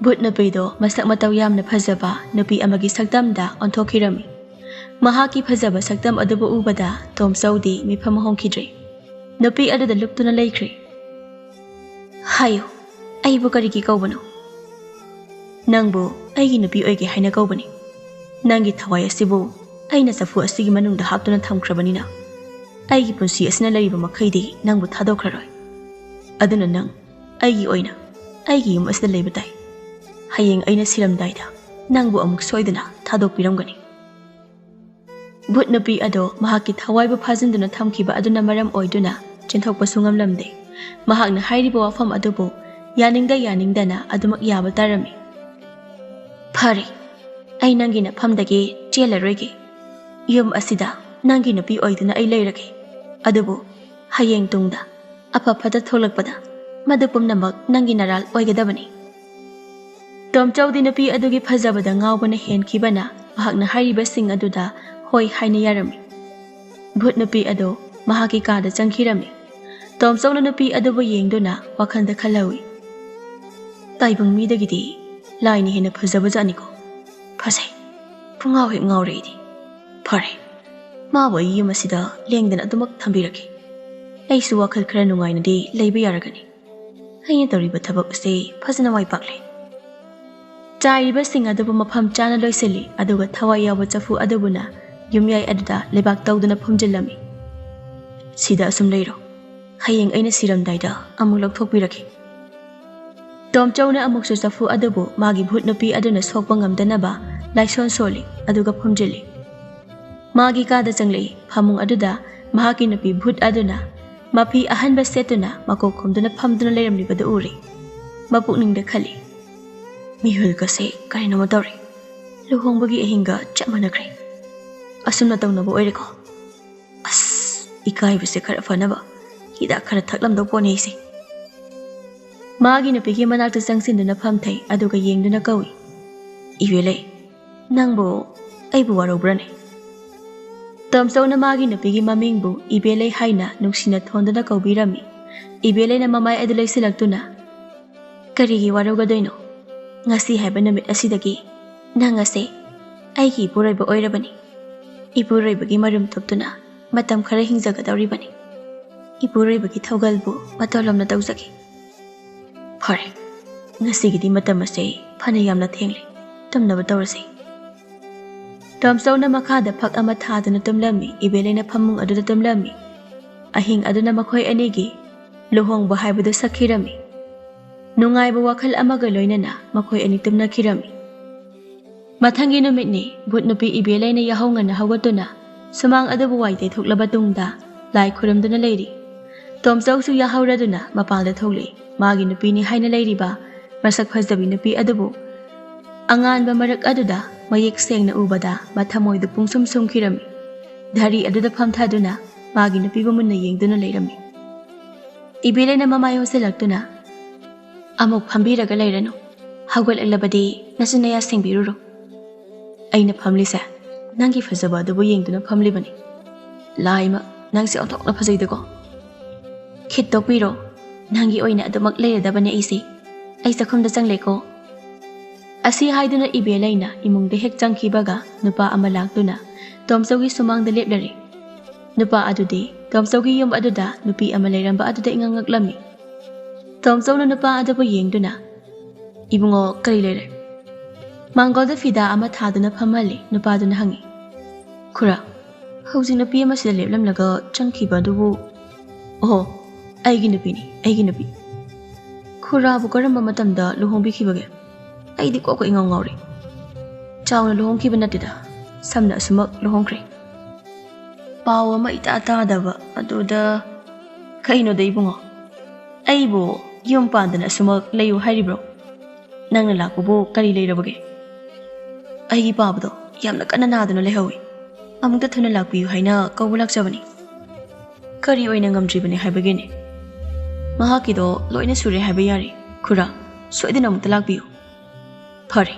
ꯚꯨꯠ ꯅꯨꯄꯤꯗꯣ ꯃꯁꯛ ꯃꯇꯧ ꯌꯥꯝꯅ ꯐꯖꯕ ꯅꯨꯄꯤ ꯑꯃꯒꯤ ꯁꯛꯇꯝꯗ ꯑꯣꯟꯊꯣꯛꯈꯤꯔꯝꯃꯤ꯫ ꯃꯍꯥꯛꯀꯤ ꯐꯖꯕ ꯁꯛꯇꯝ ꯑꯗꯨꯕꯨ ꯎꯕꯗ ꯇꯣꯝꯆꯧꯗꯤ ꯃꯤꯐꯝ ꯍꯣꯡꯈꯤꯗ꯭ꯔꯦ꯫ ꯅꯨꯄꯤ ꯑꯗꯨꯗ ꯂꯨꯞꯇꯨꯅ ꯂꯩꯈ꯭ꯔꯦ꯫ "ꯍꯥꯏꯌꯨ, ꯑꯩꯕꯨ ꯀꯔꯤꯒꯤ ꯀꯧꯕꯅꯣ?" "ꯅꯪꯕꯨ ꯑꯩꯒꯤ ꯅꯨꯄꯤ ꯑꯣꯏꯒꯦ ꯍꯥꯏꯅ ꯀꯧꯕꯅꯤ꯫ ꯅꯪꯒꯤ ꯊꯋꯥꯏ ꯑꯁꯤꯕꯨ ꯑꯩꯅ ꯆꯐꯨ ꯑꯁꯤꯒꯤ ꯃꯅꯨꯡꯗ ꯍꯥꯞꯇꯨꯅ ꯊꯝꯈ꯭ꯔꯕꯅꯤꯅ, ꯑꯩꯒꯤ ꯄꯨꯟꯁꯤ ꯑꯁꯤꯅ ꯂꯩꯔꯤꯕ ꯃꯈꯩꯗꯤ ꯅꯪꯕꯨ ꯊꯥꯗꯣꯛꯈ꯭ꯔꯔꯣꯏ꯫ ꯑꯗꯨꯅ ꯅꯪ ꯑꯩꯒꯤ ꯑꯣꯏꯅ ꯑꯩꯒꯤ ꯌꯨꯝ ꯑꯁꯤꯗ ꯂꯩꯕ ꯇꯥꯏ꯫ ꯍꯌꯦꯡ ꯑꯩꯅ ꯁꯤꯔꯝꯗꯥꯏꯗ ꯅꯪꯕꯨ ꯑꯃꯨꯛ ꯁꯣꯏꯗꯅ ꯊꯥꯗꯣꯛꯄꯤꯔꯝꯒꯅꯤ꯫" ꯚꯨꯠ ꯅꯨꯄꯤ ꯑꯗꯣ ꯃꯍꯥꯛꯀꯤ ꯊꯋꯥꯏꯕꯨ ꯐꯥꯖꯤꯟꯗꯨꯅ ꯊꯝꯈꯤꯕ ꯑꯗꯨꯅ ꯃꯔꯝ ꯑꯣꯏꯗꯨꯅ ꯆꯦꯟꯊꯣꯛꯄꯁꯨ ꯉꯝꯂꯝꯗꯦ꯫ ꯃꯍꯥꯛꯅ ꯍꯥꯏꯔꯤꯕ ꯋꯥꯐꯝ ꯑꯗꯨꯕꯨ ꯌꯥꯅꯤꯡꯗ ꯌꯥꯅꯤꯡꯗꯅ ꯑꯗꯨꯃꯛ ꯌꯥꯕ ꯇꯥꯔꯝꯃꯤ꯫ "ꯐꯔꯦ, ꯑꯩ ꯅꯪꯒꯤ ꯅꯐꯝꯗꯒꯤ ꯆꯦꯜꯂꯔꯣꯏꯒꯦ꯫ ꯌꯨꯝ ꯑꯁꯤꯗ ꯅꯪꯒꯤ ꯅꯨꯄꯤ ꯑꯣꯏꯗꯨꯅ ꯑꯩ ꯂꯩꯔꯒꯦ꯫ ꯑꯗꯨꯕꯨ ꯍꯌꯦꯡ ꯇꯨꯡꯗ ꯑꯐ ꯐꯠꯇ ꯊꯣꯛꯂꯛꯄꯗ ꯃꯗꯨ ꯄꯨꯝꯅꯃꯛ ꯅꯪꯒꯤ ꯅꯔꯥꯜ ꯑꯣꯏꯒꯗꯕꯅꯤ꯫" ꯇꯣꯝꯆꯧꯗꯤ ꯅꯨꯄꯤ ꯑꯗꯨꯒꯤ ꯐꯖꯕꯗ ꯉꯥꯎꯕꯅ ꯍꯦꯟꯈꯤꯕꯅ ꯃꯍꯥꯛꯅ ꯍꯥꯏꯔꯤꯕꯁꯤꯡ ꯑꯗꯨꯗ ꯍꯣꯏ ꯍꯥꯏꯅ ꯌꯥꯔꯝꯃꯤ꯫ ꯚꯨꯠ ꯅꯨꯄꯤ ꯑꯗꯨ ꯃꯍꯥꯛꯀꯤ ꯀꯥꯗ ꯆꯪꯈꯤꯔꯝꯃꯤ꯫ ꯇꯣꯝꯆꯧꯅ ꯅꯨꯄꯤ ꯑꯗꯨꯕꯨ ꯌꯦꯡꯗꯨꯅ ꯋꯥꯈꯜꯗ ꯈꯜꯍꯧꯏ꯫ ꯇꯥꯏꯕꯪ ꯃꯤꯗꯒꯤꯗꯤ ꯂꯥꯏꯅ ꯍꯦꯟꯅ ꯐꯖꯕꯖꯥꯠꯅꯤꯀꯣ꯫ ꯐꯖꯩ꯫ ꯄꯨꯡꯉꯥꯎ ꯍꯦꯛ ꯉꯥꯎꯔꯦ ꯑꯩꯗꯤ꯫ ꯐꯔꯦ꯫ ꯃꯥꯕꯨ ꯑꯩꯒꯤ ꯌꯨꯝ ꯑꯁꯤꯗ ꯂꯦꯡꯗꯅ ꯑꯗꯨꯃꯛ ꯊꯝꯕꯤꯔꯒꯦ꯫ ꯑꯩꯁꯨ ꯋꯥꯈꯜ ꯈꯔ ꯅꯨꯡꯉꯥꯏꯅꯗꯤ ꯂꯩꯕ ꯌꯥꯔꯒꯅꯤ꯫ ꯑꯩꯅ ꯇꯧꯔꯤꯕ ꯊꯕꯛ ꯑꯁꯤ ꯐꯖꯅ ꯃꯥꯏ ꯄꯥꯛꯂꯦ꯫ ꯆꯥꯏꯔꯤꯕꯁꯤꯡ ꯑꯗꯨꯕꯨ ꯃꯐꯝ ꯆꯥꯅ ꯂꯣꯏꯁꯤꯜꯂꯤ, ꯑꯗꯨꯒ ꯊꯋꯥꯏ ꯌꯥꯎꯕ ꯆꯐꯨ ꯑꯗꯨꯕꯨꯅ ꯌꯨꯝꯌꯥꯏ ꯑꯗꯨꯗ ꯂꯩꯕꯥꯛ ꯇꯧꯗꯨꯅ ꯐꯨꯝꯖꯤꯜꯂꯝꯃꯤ꯫ "ꯁꯤꯗ ꯑꯁꯨꯝ ꯂꯩꯔꯣ꯫ ꯍꯌꯦꯡ ꯑꯩꯅ ꯁꯤꯔꯝꯗꯥꯏꯗ ꯑꯃꯨꯛ ꯂꯧꯊꯣꯛꯄꯤꯔꯛꯀꯦ꯫" ꯇꯣꯝꯆꯧꯅ ꯑꯃꯨꯛꯁꯨ ꯆꯐꯨ ꯑꯗꯨꯕꯨ ꯃꯥꯒꯤ ꯚꯨꯠ ꯅꯨꯄꯤ ꯑꯗꯨꯅ ꯁꯣꯛꯄ ꯉꯝꯗꯅꯕ ꯂꯥꯏꯁꯣꯟ ꯁꯣꯜꯂꯤ, ꯑꯗꯨꯒ ꯐꯨꯝꯖꯤꯜꯂꯤ꯫ ꯃꯥꯒꯤ ꯀꯥꯗ ꯆꯪꯂꯛꯏ꯫ ꯐꯃꯨꯡ ꯑꯗꯨꯗ ꯃꯍꯥꯛꯀꯤ ꯅꯨꯄꯤ ꯚꯨꯠ ꯑꯗꯨꯅ ꯃꯐꯤ ꯑꯍꯟꯕ ꯁꯦꯠꯇꯨꯅ ꯃꯀꯣꯛ ꯈꯨꯝꯗꯨꯅ ꯐꯝꯗꯨꯅ ꯂꯩꯔꯝꯂꯤꯕꯗꯨ ꯎꯔꯤ꯫ ꯃꯄꯨꯛꯅꯤꯡꯗ ꯈꯜꯂꯤ, "ꯃꯤꯍꯨꯜꯒꯁꯦ ꯀꯔꯤꯅꯣꯃ ꯇꯧꯔꯦ꯫ ꯂꯨꯍꯣꯡꯕꯒꯤ ꯑꯍꯤꯡꯒ ꯆꯞ ꯃꯥꯟꯅꯈ꯭ꯔꯦ꯫ ꯑꯁꯨꯝꯅ ꯇꯧꯅꯕ ꯑꯣꯏꯔꯦꯀꯣ꯫ ꯑꯁ, ꯏꯀꯥꯏꯕꯁꯦ ꯈꯔ ꯐꯅꯕ ꯍꯤꯗꯥꯛ ꯈꯔ ꯊꯛꯂꯝꯗꯧ ꯄꯣꯠꯅꯤ ꯑꯩꯁꯦ꯫" ꯃꯥꯒꯤ ꯅꯨꯄꯤꯒꯤ ꯃꯅꯥꯛꯇ ꯆꯪꯁꯤꯟꯗꯨꯅ ꯐꯝꯊꯩ, ꯑꯗꯨꯒ ꯌꯦꯡꯗꯨꯅ ꯀꯧꯏ, "ꯏꯕꯦꯂꯩ, ꯅꯪꯕꯨ ꯑꯩꯕꯨ ꯋꯥꯔꯧꯕ꯭ꯔꯅꯦ?" ꯇꯣꯝꯆꯧꯅ ꯃꯥꯒꯤ ꯅꯨꯄꯤꯒꯤ ꯃꯃꯤꯡꯕꯨ ꯏꯕꯦꯂꯩ ꯍꯥꯏꯅ ꯅꯨꯡꯁꯤꯅ ꯊꯣꯟꯗꯨꯅ ꯀꯧꯕꯤꯔꯝꯃꯤ꯫ ꯏꯕꯦꯂꯩꯅ ꯃꯃꯥꯏ ꯑꯗꯨ ꯂꯩꯁꯤꯜꯂꯛꯇꯨꯅ, "ꯀꯔꯤꯒꯤ ꯋꯥꯔꯧꯒꯗꯣꯏꯅꯣ? ꯉꯁꯤ ꯍꯥꯏꯕ ꯅꯨꯃꯤꯠ ꯑꯁꯤꯗꯒꯤ ꯅꯪ ꯑꯁꯦ ꯑꯩꯒꯤ ꯏꯄꯨꯔꯣꯏꯕ ꯑꯣꯏꯔꯕꯅꯤ꯫ ꯏꯄꯨꯔꯣꯏꯕꯒꯤ ꯃꯔꯨꯝ ꯊꯨꯞꯇꯨꯅ ꯃꯇꯝ ꯈꯔ ꯍꯤꯡꯖꯒꯗꯧꯔꯤꯕꯅꯤ꯫ ꯏꯄꯨꯔꯣꯏꯕꯒꯤ ꯊꯧꯒꯜꯕꯨ ꯃꯇꯧ ꯂꯣꯝꯅ ꯇꯧꯖꯒꯦ꯫" "ꯐꯔꯦ, ꯉꯁꯤꯒꯤꯗꯤ ꯃꯇꯝ ꯑꯁꯦ ꯐꯅ ꯌꯥꯝꯅ ꯊꯦꯡꯂꯦ, ꯇꯨꯝꯅꯕ ꯇꯧꯔꯁꯤ꯫" ꯇꯣꯝꯆꯧꯅ ꯃꯈꯥꯗ ꯐꯛ ꯑꯃ ꯊꯥꯗꯨꯅ ꯇꯨꯝꯂꯝꯃꯤ꯫ ꯏꯕꯦꯂꯩꯅ ꯐꯃꯨꯡ ꯑꯗꯨꯗ ꯇꯨꯝꯂꯝꯃꯤ꯫ ꯑꯍꯤꯡ ꯑꯗꯨꯅ ꯃꯈꯣꯏ ꯑꯅꯤꯒꯤ ꯂꯨꯍꯣꯡꯕ ꯍꯥꯏꯕꯗꯨ ꯁꯛꯈꯤꯔꯝꯃꯤ꯫ ꯅꯨꯡꯉꯥꯏꯕ ꯋꯥꯈꯜ ꯑꯃꯒ ꯂꯣꯏꯅꯅ ꯃꯈꯣꯏ ꯑꯅꯤ ꯇꯨꯝꯅꯈꯤꯔꯝꯃꯤ꯫ ꯃꯊꯪꯒꯤ ꯅꯨꯃꯤꯠꯅꯤ꯫ ꯚꯨꯠ ꯅꯨꯄꯤ ꯏꯕꯦꯂꯩꯅ ꯌꯥꯍꯧ ꯉꯟꯅ ꯍꯧꯒꯠꯇꯨꯅ ꯁꯨꯃꯥꯡ ꯑꯗꯨꯕꯨ ꯋꯥꯏ ꯇꯩꯊꯣꯛꯂꯕ ꯇꯨꯡꯗ ꯂꯥꯏ ꯈꯨꯔꯨꯝꯗꯨꯅ ꯂꯩꯔꯤ꯫ ꯇꯣꯝꯆꯧꯁꯨ ꯌꯥꯍꯧꯔꯗꯨꯅ ꯃꯄꯥꯟꯗ ꯊꯣꯛꯂꯛꯏ꯫ ꯃꯥꯒꯤ ꯅꯨꯄꯤꯅꯤ ꯍꯥꯏꯅ ꯂꯩꯔꯤꯕ ꯃꯁꯛ ꯐꯖꯕꯤ ꯅꯨꯄꯤ ꯑꯗꯨꯕꯨ ꯑꯉꯥꯟꯕ ꯃꯔꯛ ꯑꯗꯨꯗ ꯃꯌꯦꯛ ꯁꯦꯡꯅ ꯎꯕꯗ ꯃꯊꯃꯣꯏꯗꯨ ꯄꯨꯡꯁꯨꯝ ꯁꯨꯝꯈꯤꯔꯝꯃꯤ꯫ ꯙꯔꯤ ꯑꯗꯨꯗ ꯐꯝꯊꯗꯨꯅ ꯃꯥꯒꯤ ꯅꯨꯄꯤꯕꯨ ꯃꯨꯟꯅ ꯌꯦꯡꯗꯨꯅ ꯂꯩꯔꯝꯃꯤ꯫ ꯏꯕꯦꯂꯩꯅ ꯃꯃꯥꯏ ꯑꯣꯟꯁꯤꯜꯂꯛꯇꯨꯅ, "ꯑꯃꯨꯛ ꯐꯝꯕꯤꯔꯒ ꯂꯩꯔꯅꯨ, ꯍꯧꯒꯠꯂꯛꯂꯕꯗꯤ ꯅꯆꯤꯟ ꯅꯌꯥ ꯁꯦꯡꯕꯤꯔꯨꯔꯣ꯫ ꯑꯩꯅ ꯐꯝꯂꯤꯁꯦ ꯅꯪꯒꯤ ꯐꯖꯕ ꯑꯗꯨꯕꯨ ꯌꯦꯡꯗꯨꯅ ꯐꯝꯂꯤꯕꯅꯤ꯫ ꯂꯥꯏꯃ, ꯅꯪꯁꯦ ꯑꯣꯟꯊꯣꯛꯅ ꯐꯖꯩꯗꯀꯣ꯫ "ꯈꯤꯠ ꯇꯣꯛꯄꯤꯔꯣ, ꯅꯪꯒꯤ ꯑꯣꯏꯅ ꯑꯗꯨꯃꯛ ꯂꯩꯔꯗꯕꯅꯦ ꯑꯩꯁꯦ꯫ ꯑꯩ ꯆꯥꯛꯈꯨꯝꯗ ꯆꯪꯂꯦꯀꯣ"꯫ ꯑꯁꯤ ꯍꯥꯏꯗꯨꯅ ꯏꯕꯦꯂꯩꯅ ꯏꯃꯨꯡꯗ ꯍꯦꯛ ꯆꯪꯈꯤꯕꯒ ꯅꯨꯄꯥ ꯑꯃ ꯂꯥꯛꯇꯨꯅ ꯇꯣꯝꯆꯧꯒꯤ ꯁꯨꯃꯥꯡꯗ ꯂꯦꯞꯂꯔꯦ꯫ ꯅꯨꯄꯥ ꯑꯗꯨꯗꯤ ꯇꯣꯝꯆꯧꯒꯤ ꯌꯨꯝ ꯑꯗꯨꯗ ꯅꯨꯄꯤ ꯑꯃ ꯂꯩꯔꯝꯕ ꯑꯗꯨꯗ ꯏꯉꯛ ꯉꯛꯂꯝꯃꯤ꯫ ꯇꯣꯝꯆꯧꯅ ꯅꯨꯄꯥ ꯑꯗꯨꯕꯨ ꯌꯦꯡꯗꯨꯅ, "ꯏꯕꯨꯡꯉꯣ, ꯀꯔꯤ ꯂꯩꯔꯦ?" ꯃꯥꯡꯒꯣꯜꯗ ꯐꯤꯗꯥ ꯑꯃ ꯊꯥꯗꯨꯅ ꯐꯝꯍꯜꯂꯤ꯫ ꯅꯨꯄꯥꯗꯨꯅ ꯍꯪꯉꯤ, "ꯈꯨꯔꯥ, ꯍꯧꯖꯤꯛ ꯅꯨꯄꯤ ꯑꯃꯁꯤꯗ ꯂꯦꯞꯂꯝꯂꯒ ꯆꯪꯈꯤꯕ ꯑꯗꯨꯕꯨ?" "ꯑꯣꯍꯣ, ꯑꯩꯒꯤ ꯅꯨꯄꯤꯅꯤ, ꯑꯩꯒꯤ ꯅꯨꯄꯤ꯫ ꯈꯨꯔꯥꯕꯨ ꯀꯔꯝꯕ ꯃꯇꯝꯗ ꯂꯨꯍꯣꯡꯕꯤꯈꯤꯕꯒꯦ? ꯑꯩꯗꯤ ꯀꯣꯛꯀ ꯏꯉꯥꯎ ꯉꯥꯎꯔꯦ꯫ ꯆꯥꯎꯅ ꯂꯨꯍꯣꯡꯈꯤꯕ ꯅꯠꯇꯦꯗ, ꯁꯝꯅ ꯑꯁꯨꯃꯛ ꯂꯨꯍꯣꯡꯈ꯭ꯔꯦ꯫ ꯄꯥꯎ ꯑꯃ ꯏꯇꯥ ꯇꯥꯗꯕ ꯑꯗꯨꯗ꯫ ꯀꯩꯅꯣꯗ ꯏꯕꯨꯡꯉꯣ, ꯑꯩꯕꯨ ꯌꯨꯝ ꯄꯥꯟꯗꯅ ꯑꯁꯨꯃꯛ ꯂꯩꯌꯨ ꯍꯥꯏꯔꯤꯕ꯭ꯔꯣ? ꯅꯪꯅ ꯂꯥꯛꯄꯕꯨ ꯀꯔꯤ ꯂꯩꯔꯕꯒꯦ?" "ꯑꯩꯒꯤ ꯄꯥꯕꯗꯣ ꯌꯥꯝꯅ ꯀꯟꯅ ꯅꯥꯗꯨꯅ ꯂꯩꯍꯧꯏ꯫ ꯑꯃꯨꯛꯇ ꯊꯨꯅ ꯂꯥꯛꯄꯤꯌꯨ ꯍꯥꯏꯅ ꯀꯧꯕ ꯂꯥꯛꯆꯕꯅꯤ"꯫ "ꯀꯔꯤ ꯑꯣꯏꯅ ꯉꯝꯗ꯭ꯔꯤꯕꯅꯤ ꯍꯥꯏꯕꯒꯤꯅꯤ?" "ꯃꯍꯥꯛꯀꯤꯗꯣ ꯂꯣꯏꯅ ꯁꯨꯔꯦ ꯍꯥꯏꯕ ꯌꯥꯔꯦ꯫ ꯈꯨꯔꯥ, ꯁꯣꯏꯗꯅ ꯑꯃꯨꯛꯇ ꯂꯥꯛꯄꯤꯌꯨ"꯫ "ꯐꯔꯦ,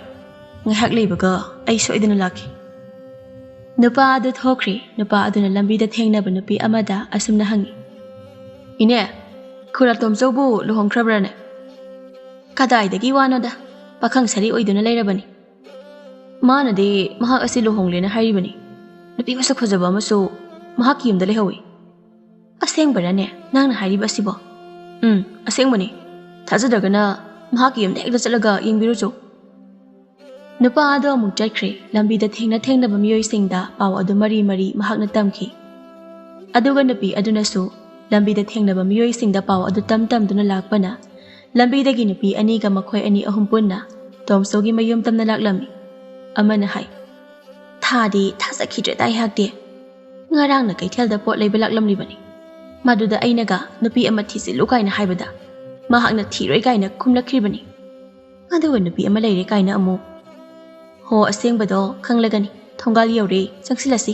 ꯉꯥꯏꯍꯥꯛ ꯂꯩꯕꯒ ꯑꯩ ꯁꯣꯏꯗꯅ ꯂꯥꯛꯈꯤ"꯫ ꯅꯨꯄꯥ ꯑꯗꯨ ꯊꯣꯛꯈ꯭ꯔꯦ꯫ ꯅꯨꯄꯥ ꯑꯗꯨꯅ ꯂꯝꯕꯤꯗ ꯊꯦꯡꯅꯕ ꯅꯨꯄꯤ ꯑꯃꯗ ꯑꯁꯨꯝꯅ ꯍꯪꯉꯤ, "ꯏꯅꯦ, ꯈꯨꯔꯥ ꯇꯣꯝꯆꯧꯕꯨ ꯂꯨꯍꯣꯡꯈ꯭ꯔꯕ꯭ꯔꯥꯅꯦ?" "ꯀꯗꯥꯏꯗꯒꯤ ꯋꯥꯅꯣꯗ, ꯄꯥꯈꯪ ꯁꯥꯔꯤ ꯑꯣꯏꯗꯨꯅ ꯂꯩꯔꯕꯅꯤ꯫ ꯃꯥꯅꯗꯤ ꯃꯍꯥꯛ ꯑꯁꯤ ꯂꯨꯍꯣꯡꯂꯦꯅ ꯍꯥꯏꯔꯤꯕꯅꯤ꯫ ꯅꯨꯄꯤ ꯃꯁꯛ ꯐꯖꯕ ꯑꯃꯁꯨ ꯃꯍꯥꯛꯀꯤ ꯌꯨꯝꯗ ꯂꯩꯍꯧꯏ"꯫ "ꯑꯁꯦꯡꯕꯔꯅꯦ ꯅꯪꯅ ꯍꯥꯏꯔꯤꯕ ꯑꯁꯤꯕꯣ?" "ꯎꯝ, ꯑꯁꯦꯡꯕꯅꯤ꯫ ꯊꯥꯖꯗ꯭ꯔꯒꯅ ꯃꯍꯥꯛꯀꯤ ꯌꯨꯝꯗ ꯍꯦꯛꯇ ꯆꯠꯂꯒ ꯌꯦꯡꯕꯤꯔꯨꯆꯣ"꯫ ꯅꯨꯄꯥ ꯑꯗꯣ ꯑꯃꯨꯛ ꯆꯠꯈ꯭ꯔꯦ꯫ ꯂꯝꯕꯤꯗ ꯊꯦꯡꯅ ꯊꯦꯡꯅꯕ ꯃꯤꯑꯣꯏꯁꯤꯡꯗ ꯄꯥꯎ ꯑꯗꯨ ꯃꯔꯤ ꯃꯔꯤ ꯃꯍꯥꯛꯅ ꯇꯝꯈꯤ꯫ ꯑꯗꯨꯒ ꯅꯨꯄꯤ ꯑꯗꯨꯅꯁꯨ ꯂꯝꯕꯤꯗ ꯊꯦꯡꯅꯕ ꯃꯤꯑꯣꯏꯁꯤꯡꯗ ꯄꯥꯎ ꯑꯗꯨ ꯇꯝ ꯇꯝꯗꯨꯅ ꯂꯥꯛꯄꯅ, ꯂꯝꯕꯤꯗꯒꯤ ꯅꯨꯄꯤ ꯑꯅꯤꯒ ꯃꯈꯣꯏ ꯑꯅꯤ ꯑꯍꯨꯝ ꯄꯨꯟꯅ ꯇꯣꯝꯆꯧꯒꯤ ꯃꯌꯨꯝ ꯇꯝꯅ ꯂꯥꯛꯂꯝꯃꯤ꯫ ꯑꯃꯅ ꯍꯥꯏ, "ꯊꯥꯗꯤ ꯊꯥꯖꯈꯤꯗ꯭ꯔꯦꯗ ꯑꯩꯍꯥꯛꯇꯤ꯫ ꯉꯔꯥꯡꯅ ꯀꯩꯊꯦꯜꯗ ꯄꯣꯠ ꯂꯩꯕ ꯂꯥꯛꯂꯝꯂꯤꯕꯅꯤ꯫ ꯃꯗꯨꯗ ꯑꯩꯅꯒ ꯅꯨꯄꯤ ꯑꯃ ꯊꯤꯖꯤꯜꯂꯨ ꯀꯥꯏꯅ ꯍꯥꯏꯕꯗ, ꯃꯍꯥꯛꯅ ꯊꯤꯔꯣꯏ ꯀꯥꯏꯅ ꯈꯨꯝꯂꯛꯈꯤꯕꯅꯤ꯫ ꯑꯗꯨꯒ ꯅꯨꯄꯤ ꯑꯃ ꯂꯩꯔꯦ ꯀꯥꯏꯅ ꯑꯃꯨꯛ꯫ ꯍꯣ, ꯑꯁꯦꯡꯕꯗꯣ ꯈꯪꯂꯒꯅꯤ꯫ ꯊꯣꯡꯒꯥꯜ ꯌꯧꯔꯦ, ꯆꯪꯁꯤꯜꯂꯁꯤ"꯫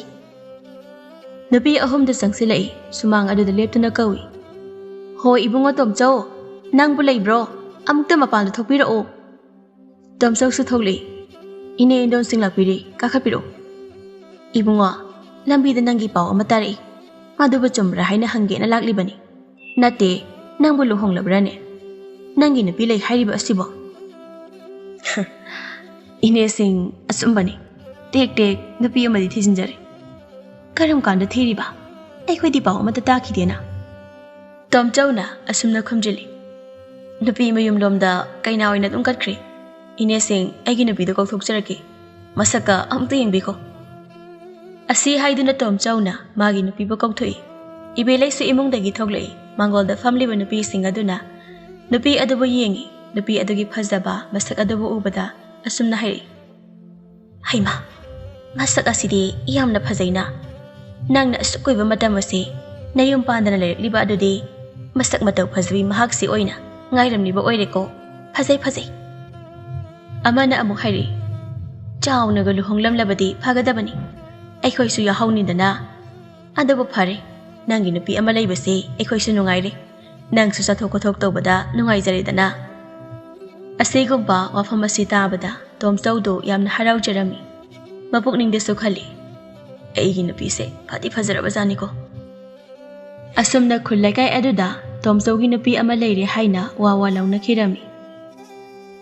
ꯅꯨꯄꯤ ꯑꯍꯨꯝꯗꯨ ꯆꯪꯁꯤꯜꯂꯛꯏ꯫ ꯁꯨꯃꯥꯡ ꯑꯗꯨꯗ ꯂꯦꯞꯇꯨꯅ ꯀꯧꯏ, "ꯍꯣ, ꯏꯕꯨꯡꯉꯣ ꯇꯣꯝꯆꯧ, ꯅꯪꯕꯨ ꯂꯩꯕ꯭ꯔꯣ? ꯑꯃꯨꯛꯇ ꯃꯄꯥꯟꯗ ꯊꯣꯛꯄꯤꯔꯛꯑꯣ"꯫ ꯇꯣꯝꯆꯧꯁꯨ ꯊꯣꯛꯂꯛꯏ꯫ "ꯏꯅꯦ ꯏꯟꯗꯣꯟꯁꯤꯡ ꯂꯥꯛꯄꯤꯔꯦ, ꯀꯥꯈꯠꯄꯤꯔꯛꯑꯣ"꯫ "ꯏꯕꯨꯡꯉꯣ, ꯂꯝꯕꯤꯗ ꯅꯪꯒꯤ ꯄꯥꯎ ꯑꯃ ꯇꯥꯔꯛꯏ꯫ ꯃꯗꯨꯕꯨ ꯆꯨꯝꯕ꯭ꯔꯥ ꯍꯥꯏꯅ ꯍꯪꯒꯦꯅ ꯂꯥꯛꯂꯤꯕꯅꯤ"꯫ "ꯅꯠꯇꯦ, ꯅꯪꯕꯨ ꯂꯨꯍꯣꯡꯂꯕ꯭ꯔꯥꯅꯦ? ꯅꯪꯒꯤ ꯅꯨꯄꯤ ꯂꯩ ꯍꯥꯏꯔꯤꯕ ꯑꯁꯤꯕꯣ?" "ꯏꯅꯦꯁꯤꯡ, ꯑꯆꯨꯝꯕꯅꯤ꯫ ꯇꯦꯛ ꯇꯦꯛ ꯅꯨꯄꯤ ꯑꯃꯗꯤ ꯊꯤꯖꯤꯟꯖꯔꯦ꯫" "ꯀꯔꯝ ꯀꯥꯟꯗ ꯊꯤꯔꯤꯕ? ꯑꯩꯈꯣꯏꯗꯤ ꯄꯥꯎ ꯑꯃꯠꯇ ꯇꯥꯈꯤꯗꯦꯅ?" ꯇꯣꯝꯆꯧꯅ ꯑꯁꯨꯝꯅ ꯈꯨꯝꯖꯤꯜꯂꯤ, "ꯅꯨꯄꯤ ꯃꯌꯨꯝꯂꯣꯝꯗ ꯀꯩꯅꯥ ꯑꯣꯏꯅ ꯑꯗꯨꯝ ꯀꯠꯈ꯭ꯔꯦ꯫ ꯏꯅꯦꯁꯤꯡ, ꯑꯩꯒꯤ ꯅꯨꯄꯤꯗꯣ ꯀꯧꯊꯣꯛꯆꯔꯛꯀꯦ꯫ ꯃꯁꯛꯀ ꯑꯃꯨꯛꯇ ꯌꯦꯡꯕꯤꯈꯣ꯫" ꯑꯁꯤ ꯍꯥꯏꯗꯨꯅ ꯇꯣꯝꯆꯧꯅ ꯃꯥꯒꯤ ꯅꯨꯄꯤꯕꯨ ꯀꯧꯊꯣꯛꯏ꯫ ꯏꯕꯦꯂꯩꯁꯨ ꯏꯃꯨꯡꯗꯒꯤ ꯊꯣꯛꯂꯛꯏ꯫ ꯃꯥꯡꯒꯣꯜꯗ ꯐꯝꯂꯤꯕ ꯅꯨꯄꯤꯁꯤꯡ ꯑꯗꯨꯅ ꯅꯨꯄꯤ ꯑꯗꯨꯕꯨ ꯌꯦꯡꯉꯤ꯫ ꯅꯨꯄꯤ ꯑꯗꯨꯒꯤ ꯐꯖꯕ ꯃꯁꯛ ꯑꯗꯨꯕꯨ ꯎꯕꯗ ꯑꯁꯨꯝꯅ ꯍꯥꯏꯔꯛꯏ, "ꯍꯩꯃꯥ, ꯃꯁꯛ ꯑꯁꯤꯗꯤ ꯌꯥꯝꯅ ꯐꯖꯩꯅ꯫ ꯅꯪꯅ ꯑꯁꯨꯛ ꯀꯨꯏꯕ ꯃꯇꯝ ꯑꯁꯤ ꯅꯌꯨꯝ ꯄꯥꯟꯗꯅ ꯂꯩꯔꯛꯂꯤꯕ ꯑꯗꯨꯗꯤ ꯃꯁꯛ ꯃꯇꯧ ꯐꯖꯕꯤ ꯃꯍꯥꯛꯁꯤ ꯑꯣꯏꯅ ꯉꯥꯏꯔꯝꯂꯤꯕ ꯑꯣꯏꯔꯦꯀꯣ꯫ ꯐꯖꯩ, ꯐꯖꯩ꯫" ꯑꯃꯅ ꯑꯃꯨꯛ ꯍꯥꯏꯔꯛꯏ, "ꯆꯥꯎꯅꯒ ꯂꯨꯍꯣꯡꯂꯝꯂꯕꯗꯤ ꯐꯒꯗꯕꯅꯤ, ꯑꯩꯈꯣꯏꯁꯨ ꯌꯥꯎꯍꯧꯅꯤꯗꯅ꯫ ꯑꯗꯨꯕꯨ ꯐꯔꯦ, ꯅꯪꯒꯤ ꯅꯨꯄꯤ ꯑꯃ ꯂꯩꯕꯁꯦ ꯑꯩꯈꯣꯏꯁꯨ ꯅꯨꯡꯉꯥꯏꯔꯦ꯫ ꯅꯪꯁꯨ ꯆꯠꯊꯣꯛ ꯈꯣꯠꯊꯣꯛ ꯇꯧꯕꯗ ꯅꯨꯡꯉꯥꯏꯖꯔꯦꯗꯅ꯫" ꯑꯁꯤꯒꯨꯝꯕ ꯋꯥꯐꯝ ꯑꯁꯤ ꯇꯥꯕꯗ ꯇꯣꯝꯆꯧꯗꯣ ꯌꯥꯝꯅ ꯍꯔꯥꯎꯖꯔꯝꯃꯤ꯫ ꯃꯄꯨꯛꯅꯤꯡꯗꯁꯨ ꯈꯜꯂꯤ, "ꯑꯩꯒꯤ ꯅꯨꯄꯤꯁꯦ ꯐꯗꯤ ꯐꯖꯔꯕꯖꯥꯠꯅꯤꯀꯣ꯫" ꯑꯁꯨꯝꯅ ꯈꯨꯜ ꯂꯩꯀꯥꯏ ꯑꯗꯨꯗ ꯇꯣꯝꯆꯧꯒꯤ ꯅꯨꯄꯤ ꯑꯃ ꯂꯩꯔꯦ ꯍꯥꯏꯅ ꯋꯥ ꯋꯥ ꯂꯥꯎꯅꯈꯤꯔꯝꯃꯤ꯫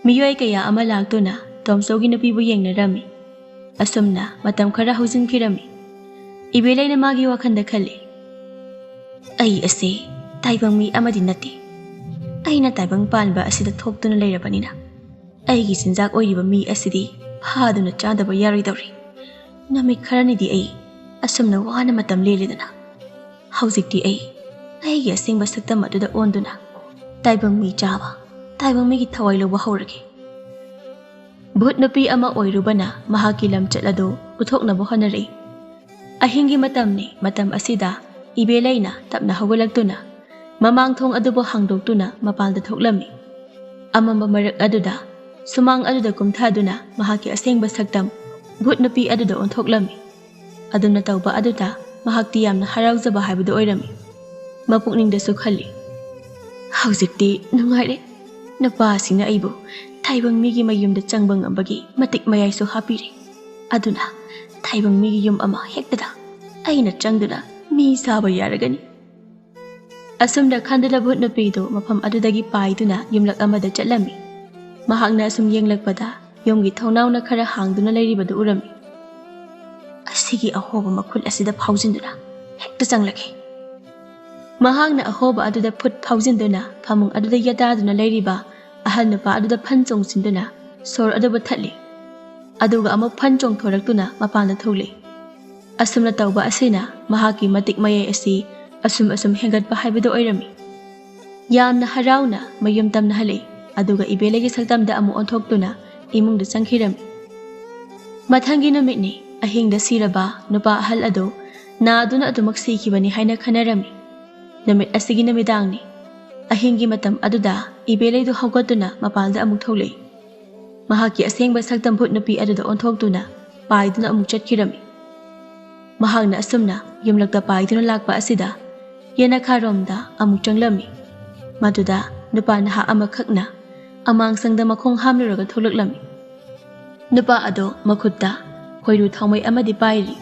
ꯃꯤꯑꯣꯏ ꯀꯌꯥ ꯑꯃ ꯂꯥꯛꯇꯨꯅ ꯇꯣꯝꯆꯧꯒꯤ ꯅꯨꯄꯤꯕꯨ ꯌꯦꯡꯅꯔꯝꯃꯤ꯫ ꯑꯁꯨꯝꯅ ꯃꯇꯝ ꯈꯔ ꯍꯧꯖꯤꯟꯈꯤꯔꯝꯃꯤ꯫ ꯏꯕꯦꯂꯩꯅ ꯃꯥꯒꯤ ꯋꯥꯈꯜꯗ ꯈꯜꯂꯤ, "ꯑꯩ ꯑꯁꯤ ꯇꯥꯏꯕꯪ ꯃꯤ ꯑꯃꯗꯤ ꯅꯠꯇꯦ꯫ ꯑꯩꯅ ꯇꯥꯏꯕꯪ ꯄꯥꯟꯕ ꯑꯁꯤꯗ ꯊꯣꯛꯇꯨꯅ ꯂꯩꯔꯕꯅꯤꯅ ꯑꯩꯒꯤ ꯆꯤꯟꯖꯥꯛ ꯑꯣꯏꯔꯤꯕ ꯃꯤ ꯑꯁꯤꯗꯤ ꯐꯥꯗꯨꯅ ꯆꯥꯗꯕ ꯌꯥꯔꯣꯏꯗꯧꯔꯤ꯫ ꯅꯨꯃꯤꯠ ꯈꯔꯅꯤꯗꯤ ꯑꯩ ꯑꯁꯨꯝꯅ ꯋꯥꯅ ꯃꯇꯝ ꯂꯦꯜꯂꯦꯗꯅ꯫ ꯍꯧꯖꯤꯛꯇꯤ ꯑꯩ ꯑꯩꯒꯤ ꯑꯁꯦꯡꯕ ꯁꯛꯇꯝ ꯑꯗꯨꯗ ꯑꯣꯟꯗꯨꯅ ꯇꯥꯏꯕꯪ ꯃꯤ ꯆꯥꯕ, ꯇꯥꯏꯕꯪ ꯃꯤꯒꯤ ꯊꯋꯥꯏ ꯂꯧꯕ ꯍꯧꯔꯒꯦ꯫" ꯚꯨꯠ ꯅꯨꯄꯤ ꯑꯃ ꯑꯣꯏꯔꯨꯕꯅ ꯃꯍꯥꯛꯀꯤ ꯂꯝꯆꯠ ꯑꯗꯨ ꯎꯠꯊꯣꯛꯅꯕ ꯍꯣꯠꯅꯔꯛꯏ꯫ ꯑꯍꯤꯡꯒꯤ ꯃꯇꯝꯅꯤ꯫ ꯃꯇꯝ ꯑꯁꯤꯗ ꯏꯕꯦꯂꯩꯅ ꯇꯞꯅ ꯍꯧꯒꯠꯂꯛꯇꯨꯅ ꯃꯃꯥꯡ ꯊꯣꯡ ꯑꯗꯨꯕꯨ ꯍꯥꯡꯗꯣꯛꯇꯨꯅ ꯃꯄꯥꯟꯗ ꯊꯣꯛꯂꯝꯃꯤ꯫ ꯑꯃꯝꯕ ꯃꯔꯛ ꯑꯗꯨꯗ ꯁꯨꯃꯥꯡ ꯑꯗꯨꯗ ꯀꯨꯝꯊꯗꯨꯅ ꯃꯍꯥꯛꯀꯤ ꯑꯁꯦꯡꯕ ꯁꯛꯇꯝ ꯚꯨꯠ ꯅꯨꯄꯤ ꯑꯗꯨꯗ ꯑꯣꯟꯊꯣꯛꯂꯝꯃꯤ꯫ ꯑꯗꯨꯝꯅ ꯇꯧꯕ ꯑꯗꯨꯗ ꯃꯍꯥꯛꯇꯤ ꯌꯥꯝꯅ ꯍꯔꯥꯎꯖꯕ ꯍꯥꯏꯕꯗꯨ ꯑꯣꯏꯔꯝꯃꯤ꯫ ꯃꯄꯨꯛꯅꯤꯡꯗꯁꯨ ꯈꯜꯂꯤ, "ꯍꯧꯖꯤꯛꯇꯤ ꯅꯨꯡꯉꯥꯏꯔꯦ꯫ ꯅꯨꯄꯥꯁꯤꯡꯅ ꯑꯩꯕꯨ ꯇꯥꯏꯕꯪ ꯃꯤꯒꯤ ꯃꯌꯨꯝꯗ ꯆꯪꯕ ꯉꯝꯕꯒꯤ ꯃꯇꯤꯛ ꯃꯌꯥꯏꯁꯨ ꯍꯥꯞꯄꯤꯔꯦ꯫ ꯑꯗꯨꯅ ꯇꯥꯏꯕꯪ ꯃꯤꯒꯤ ꯌꯨꯝ ꯑꯃ ꯍꯦꯛꯇꯗ ꯑꯩꯅ ꯆꯪꯗꯨꯅ ꯃꯤ ꯆꯥꯕ ꯌꯥꯔꯒꯅꯤ꯫" ꯑꯁꯨꯝꯅ ꯈꯟꯗꯨꯅ ꯚꯨꯠ ꯅꯨꯄꯤꯗꯨ ꯃꯐꯝ ꯑꯗꯨꯗꯒꯤ ꯄꯥꯏꯗꯨꯅ ꯌꯨꯝꯂꯛ ꯑꯃꯗ ꯆꯠꯂꯝꯃꯤ꯫ ꯃꯍꯥꯛꯅ ꯑꯁꯨꯝ ꯌꯦꯡꯂꯛꯄꯗ ꯌꯨꯝꯒꯤ ꯊꯣꯡꯅꯥꯎꯅ ꯈꯔ ꯍꯥꯡꯗꯨꯅ ꯂꯩꯔꯤꯕꯗꯨ ꯎꯔꯝꯃꯤ꯫ "ꯑꯁꯤꯒꯤ ꯑꯍꯣꯕ ꯃꯈꯨꯜ ꯑꯁꯤꯗ ꯐꯥꯎꯖꯤꯟꯗꯨꯅ ꯍꯦꯛꯇ ꯆꯪꯂꯒꯦ"꯫ ꯃꯍꯥꯛꯅ ꯑꯍꯣꯕ ꯑꯗꯨꯗ ꯐꯨꯠ ꯐꯥꯎꯖꯤꯟꯗꯨꯅ ꯐꯃꯨꯡ ꯑꯗꯨꯗ ꯌꯦꯇꯥꯗꯨꯅ ꯂꯩꯔꯤꯕ ꯑꯍꯜ ꯅꯨꯄꯥ ꯑꯗꯨꯗ ꯐꯟ ꯆꯣꯡꯁꯤꯟꯗꯨꯅ ꯁꯣꯔ ꯑꯗꯨꯕꯨ ꯊꯠꯂꯤ꯫ ꯑꯗꯨꯒ ꯑꯃꯨꯛ ꯐꯟ ꯆꯣꯡꯊꯣꯔꯛꯇꯨꯅ ꯃꯄꯥꯟꯗ ꯊꯣꯛꯂꯛꯏ꯫ ꯑꯁꯨꯝꯅ ꯇꯧꯕ ꯑꯁꯤꯅ ꯃꯍꯥꯛꯀꯤ ꯃꯇꯤꯛ ꯃꯌꯥꯏ ꯑꯁꯤ ꯑꯁꯨꯝ ꯑꯁꯨꯝ ꯍꯦꯟꯒꯠꯄ ꯍꯥꯏꯕꯗꯨ ꯑꯣꯏꯔꯝꯃꯤ꯫ ꯌꯥꯝꯅ ꯍꯔꯥꯎꯅ ꯃꯌꯨꯝ ꯇꯝꯅ ꯍꯜꯂꯛꯏ, ꯑꯗꯨꯒ ꯏꯕꯦꯂꯩꯒꯤ ꯁꯛꯇꯝꯗ ꯑꯃꯨꯛ ꯑꯣꯟꯊꯣꯛꯇꯨꯅ ꯏꯃꯨꯡꯗ ꯆꯪꯈꯤꯔꯝꯃꯤ꯫ ꯃꯊꯪꯒꯤ ꯅꯨꯃꯤꯠꯅꯤ꯫ ꯑꯍꯤꯡꯗ ꯁꯤꯔꯕ ꯅꯨꯄꯥ ꯑꯍꯜ ꯑꯗꯨ ꯅꯥꯗꯨꯅ ꯑꯗꯨꯃꯛ ꯁꯤꯈꯤꯕꯅꯤ ꯍꯥꯏꯅ ꯈꯟꯅꯔꯝꯃꯤ꯫ ꯅꯨꯃꯤꯠ ꯑꯁꯤꯒꯤ ꯅꯨꯃꯤꯗꯥꯡꯅꯤ꯫ ꯑꯍꯤꯡꯒꯤ ꯃꯇꯝ ꯑꯗꯨꯗ ꯏꯕꯦꯂꯩꯗꯨ ꯍꯧꯒꯠꯇꯨꯅ ꯃꯄꯥꯟꯗ ꯑꯃꯨꯛ ꯊꯣꯛꯂꯛꯏ꯫ ꯃꯍꯥꯛꯀꯤ ꯑꯁꯦꯡꯕ ꯁꯛꯇꯝ ꯚꯨꯠ ꯅꯨꯄꯤ ꯑꯗꯨꯗ ꯑꯣꯟꯊꯣꯛꯇꯨꯅ ꯄꯥꯏꯗꯨꯅ ꯑꯃꯨꯛ ꯆꯠꯈꯤꯔꯝꯃꯤ꯫ ꯃꯍꯥꯛꯅ ꯑꯁꯨꯝꯅ ꯌꯨꯝꯂꯛꯇ ꯄꯥꯏꯗꯨꯅ ꯂꯥꯛꯄ ꯑꯁꯤꯗ ꯌꯦꯅꯈꯥꯔꯣꯝꯗ ꯑꯃꯨꯛ ꯆꯪꯂꯝꯃꯤ꯫ ꯃꯗꯨꯗ ꯅꯨꯄꯥ ꯅꯍꯥ ꯑꯃꯈꯛꯅ ꯑꯃꯥꯡꯁꯪꯗ ꯃꯈꯣꯡ ꯍꯥꯝꯂꯨꯔꯒ ꯊꯣꯛꯂꯛꯂꯝꯃꯤ꯫ ꯅꯨꯄꯥ ꯑꯗꯣ ꯃꯈꯨꯠꯇ ꯈꯣꯏꯔꯨ ꯊꯥꯎꯃꯩ ꯑꯃꯗꯤ ꯄꯥꯏꯔꯤ꯫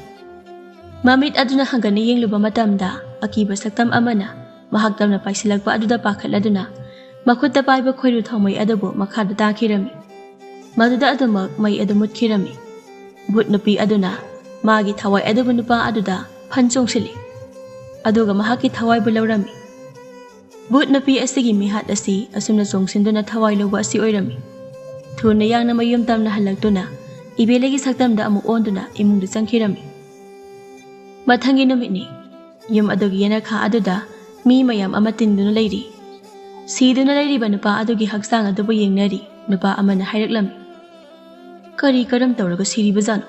ꯃꯃꯤꯠ ꯑꯗꯨꯅ ꯍꯪꯒꯠꯅ ꯌꯦꯡꯂꯨꯕ ꯃꯇꯝꯗ ꯑꯀꯤꯕ ꯁꯛꯇꯝ ꯑꯃꯅ ꯃꯍꯥꯛ ꯇꯝꯅ ꯄꯥꯏꯁꯤꯜꯂꯛꯄ ꯑꯗꯨꯗ ꯄꯥꯈꯠꯂꯗꯨꯅ ꯃꯈꯨꯠꯇ ꯄꯥꯏꯕ ꯈꯣꯏꯔꯨ ꯊꯥꯎꯃꯩ ꯑꯗꯨꯕꯨ ꯃꯈꯥꯗ ꯇꯥꯈꯤꯔꯝꯃꯤ꯫ ꯃꯗꯨꯗ ꯑꯗꯨꯃꯛ ꯃꯩ ꯑꯗꯨ ꯃꯨꯠꯈꯤꯔꯝꯃꯤ꯫ ꯚꯨꯠ ꯅꯨꯄꯤ ꯑꯗꯨꯅ ꯃꯥꯒꯤ ꯊꯋꯥꯏ ꯑꯗꯨꯕꯨ ꯅꯨꯄꯥ ꯑꯗꯨꯗ ꯐꯟ ꯆꯣꯡꯁꯤꯜꯂꯤ꯫ ꯑꯗꯨꯒ ꯃꯍꯥꯛꯀꯤ ꯊꯋꯥꯏꯕꯨ ꯂꯧꯔꯝꯃꯤ꯫ ꯚꯨꯠ ꯅꯨꯄꯤ ꯑꯁꯤꯒꯤ ꯃꯤꯍꯥꯠ ꯑꯁꯤ ꯑꯁꯨꯝꯅ ꯆꯣꯡꯁꯤꯟꯗꯨꯅ ꯊꯋꯥꯏ ꯂꯧꯕ ꯑꯁꯤ ꯑꯣꯏꯔꯝꯃꯤ꯫ ꯊꯨꯅ ꯌꯥꯡꯅ ꯃꯌꯨꯝ ꯇꯝꯅ ꯍꯜꯂꯛꯇꯨꯅ ꯏꯕꯦꯂꯩꯒꯤ ꯁꯛꯇꯝꯗ ꯑꯃꯨꯛ ꯑꯣꯟꯗꯨꯅ ꯏꯃꯨꯡꯗ ꯆꯪꯈꯤꯔꯝꯃꯤ꯫ ꯃꯊꯪꯒꯤ ꯅꯨꯃꯤꯠꯅꯤ꯫ ꯌꯨꯝ ꯑꯗꯨꯒꯤ ꯌꯦꯅꯈꯥ ꯑꯗꯨꯗ ꯃꯤ ꯃꯌꯥꯝ ꯑꯃ ꯇꯤꯟꯗꯨꯅ ꯂꯩꯔꯤ꯫ ꯁꯤꯗꯨꯅ ꯂꯩꯔꯤꯕ ꯅꯨꯄꯥ ꯑꯗꯨꯒꯤ ꯍꯛꯆꯥꯡ ꯑꯗꯨꯕꯨ ꯌꯦꯡꯅꯔꯤ꯫ ꯅꯨꯄꯥ ꯑꯃꯅ ꯍꯥꯏꯔꯛꯂꯝꯃꯤ, "ꯀꯔꯤ ꯀꯔꯝ ꯇꯧꯔꯒ ꯁꯤꯔꯤꯕꯖꯥꯠꯅꯣ?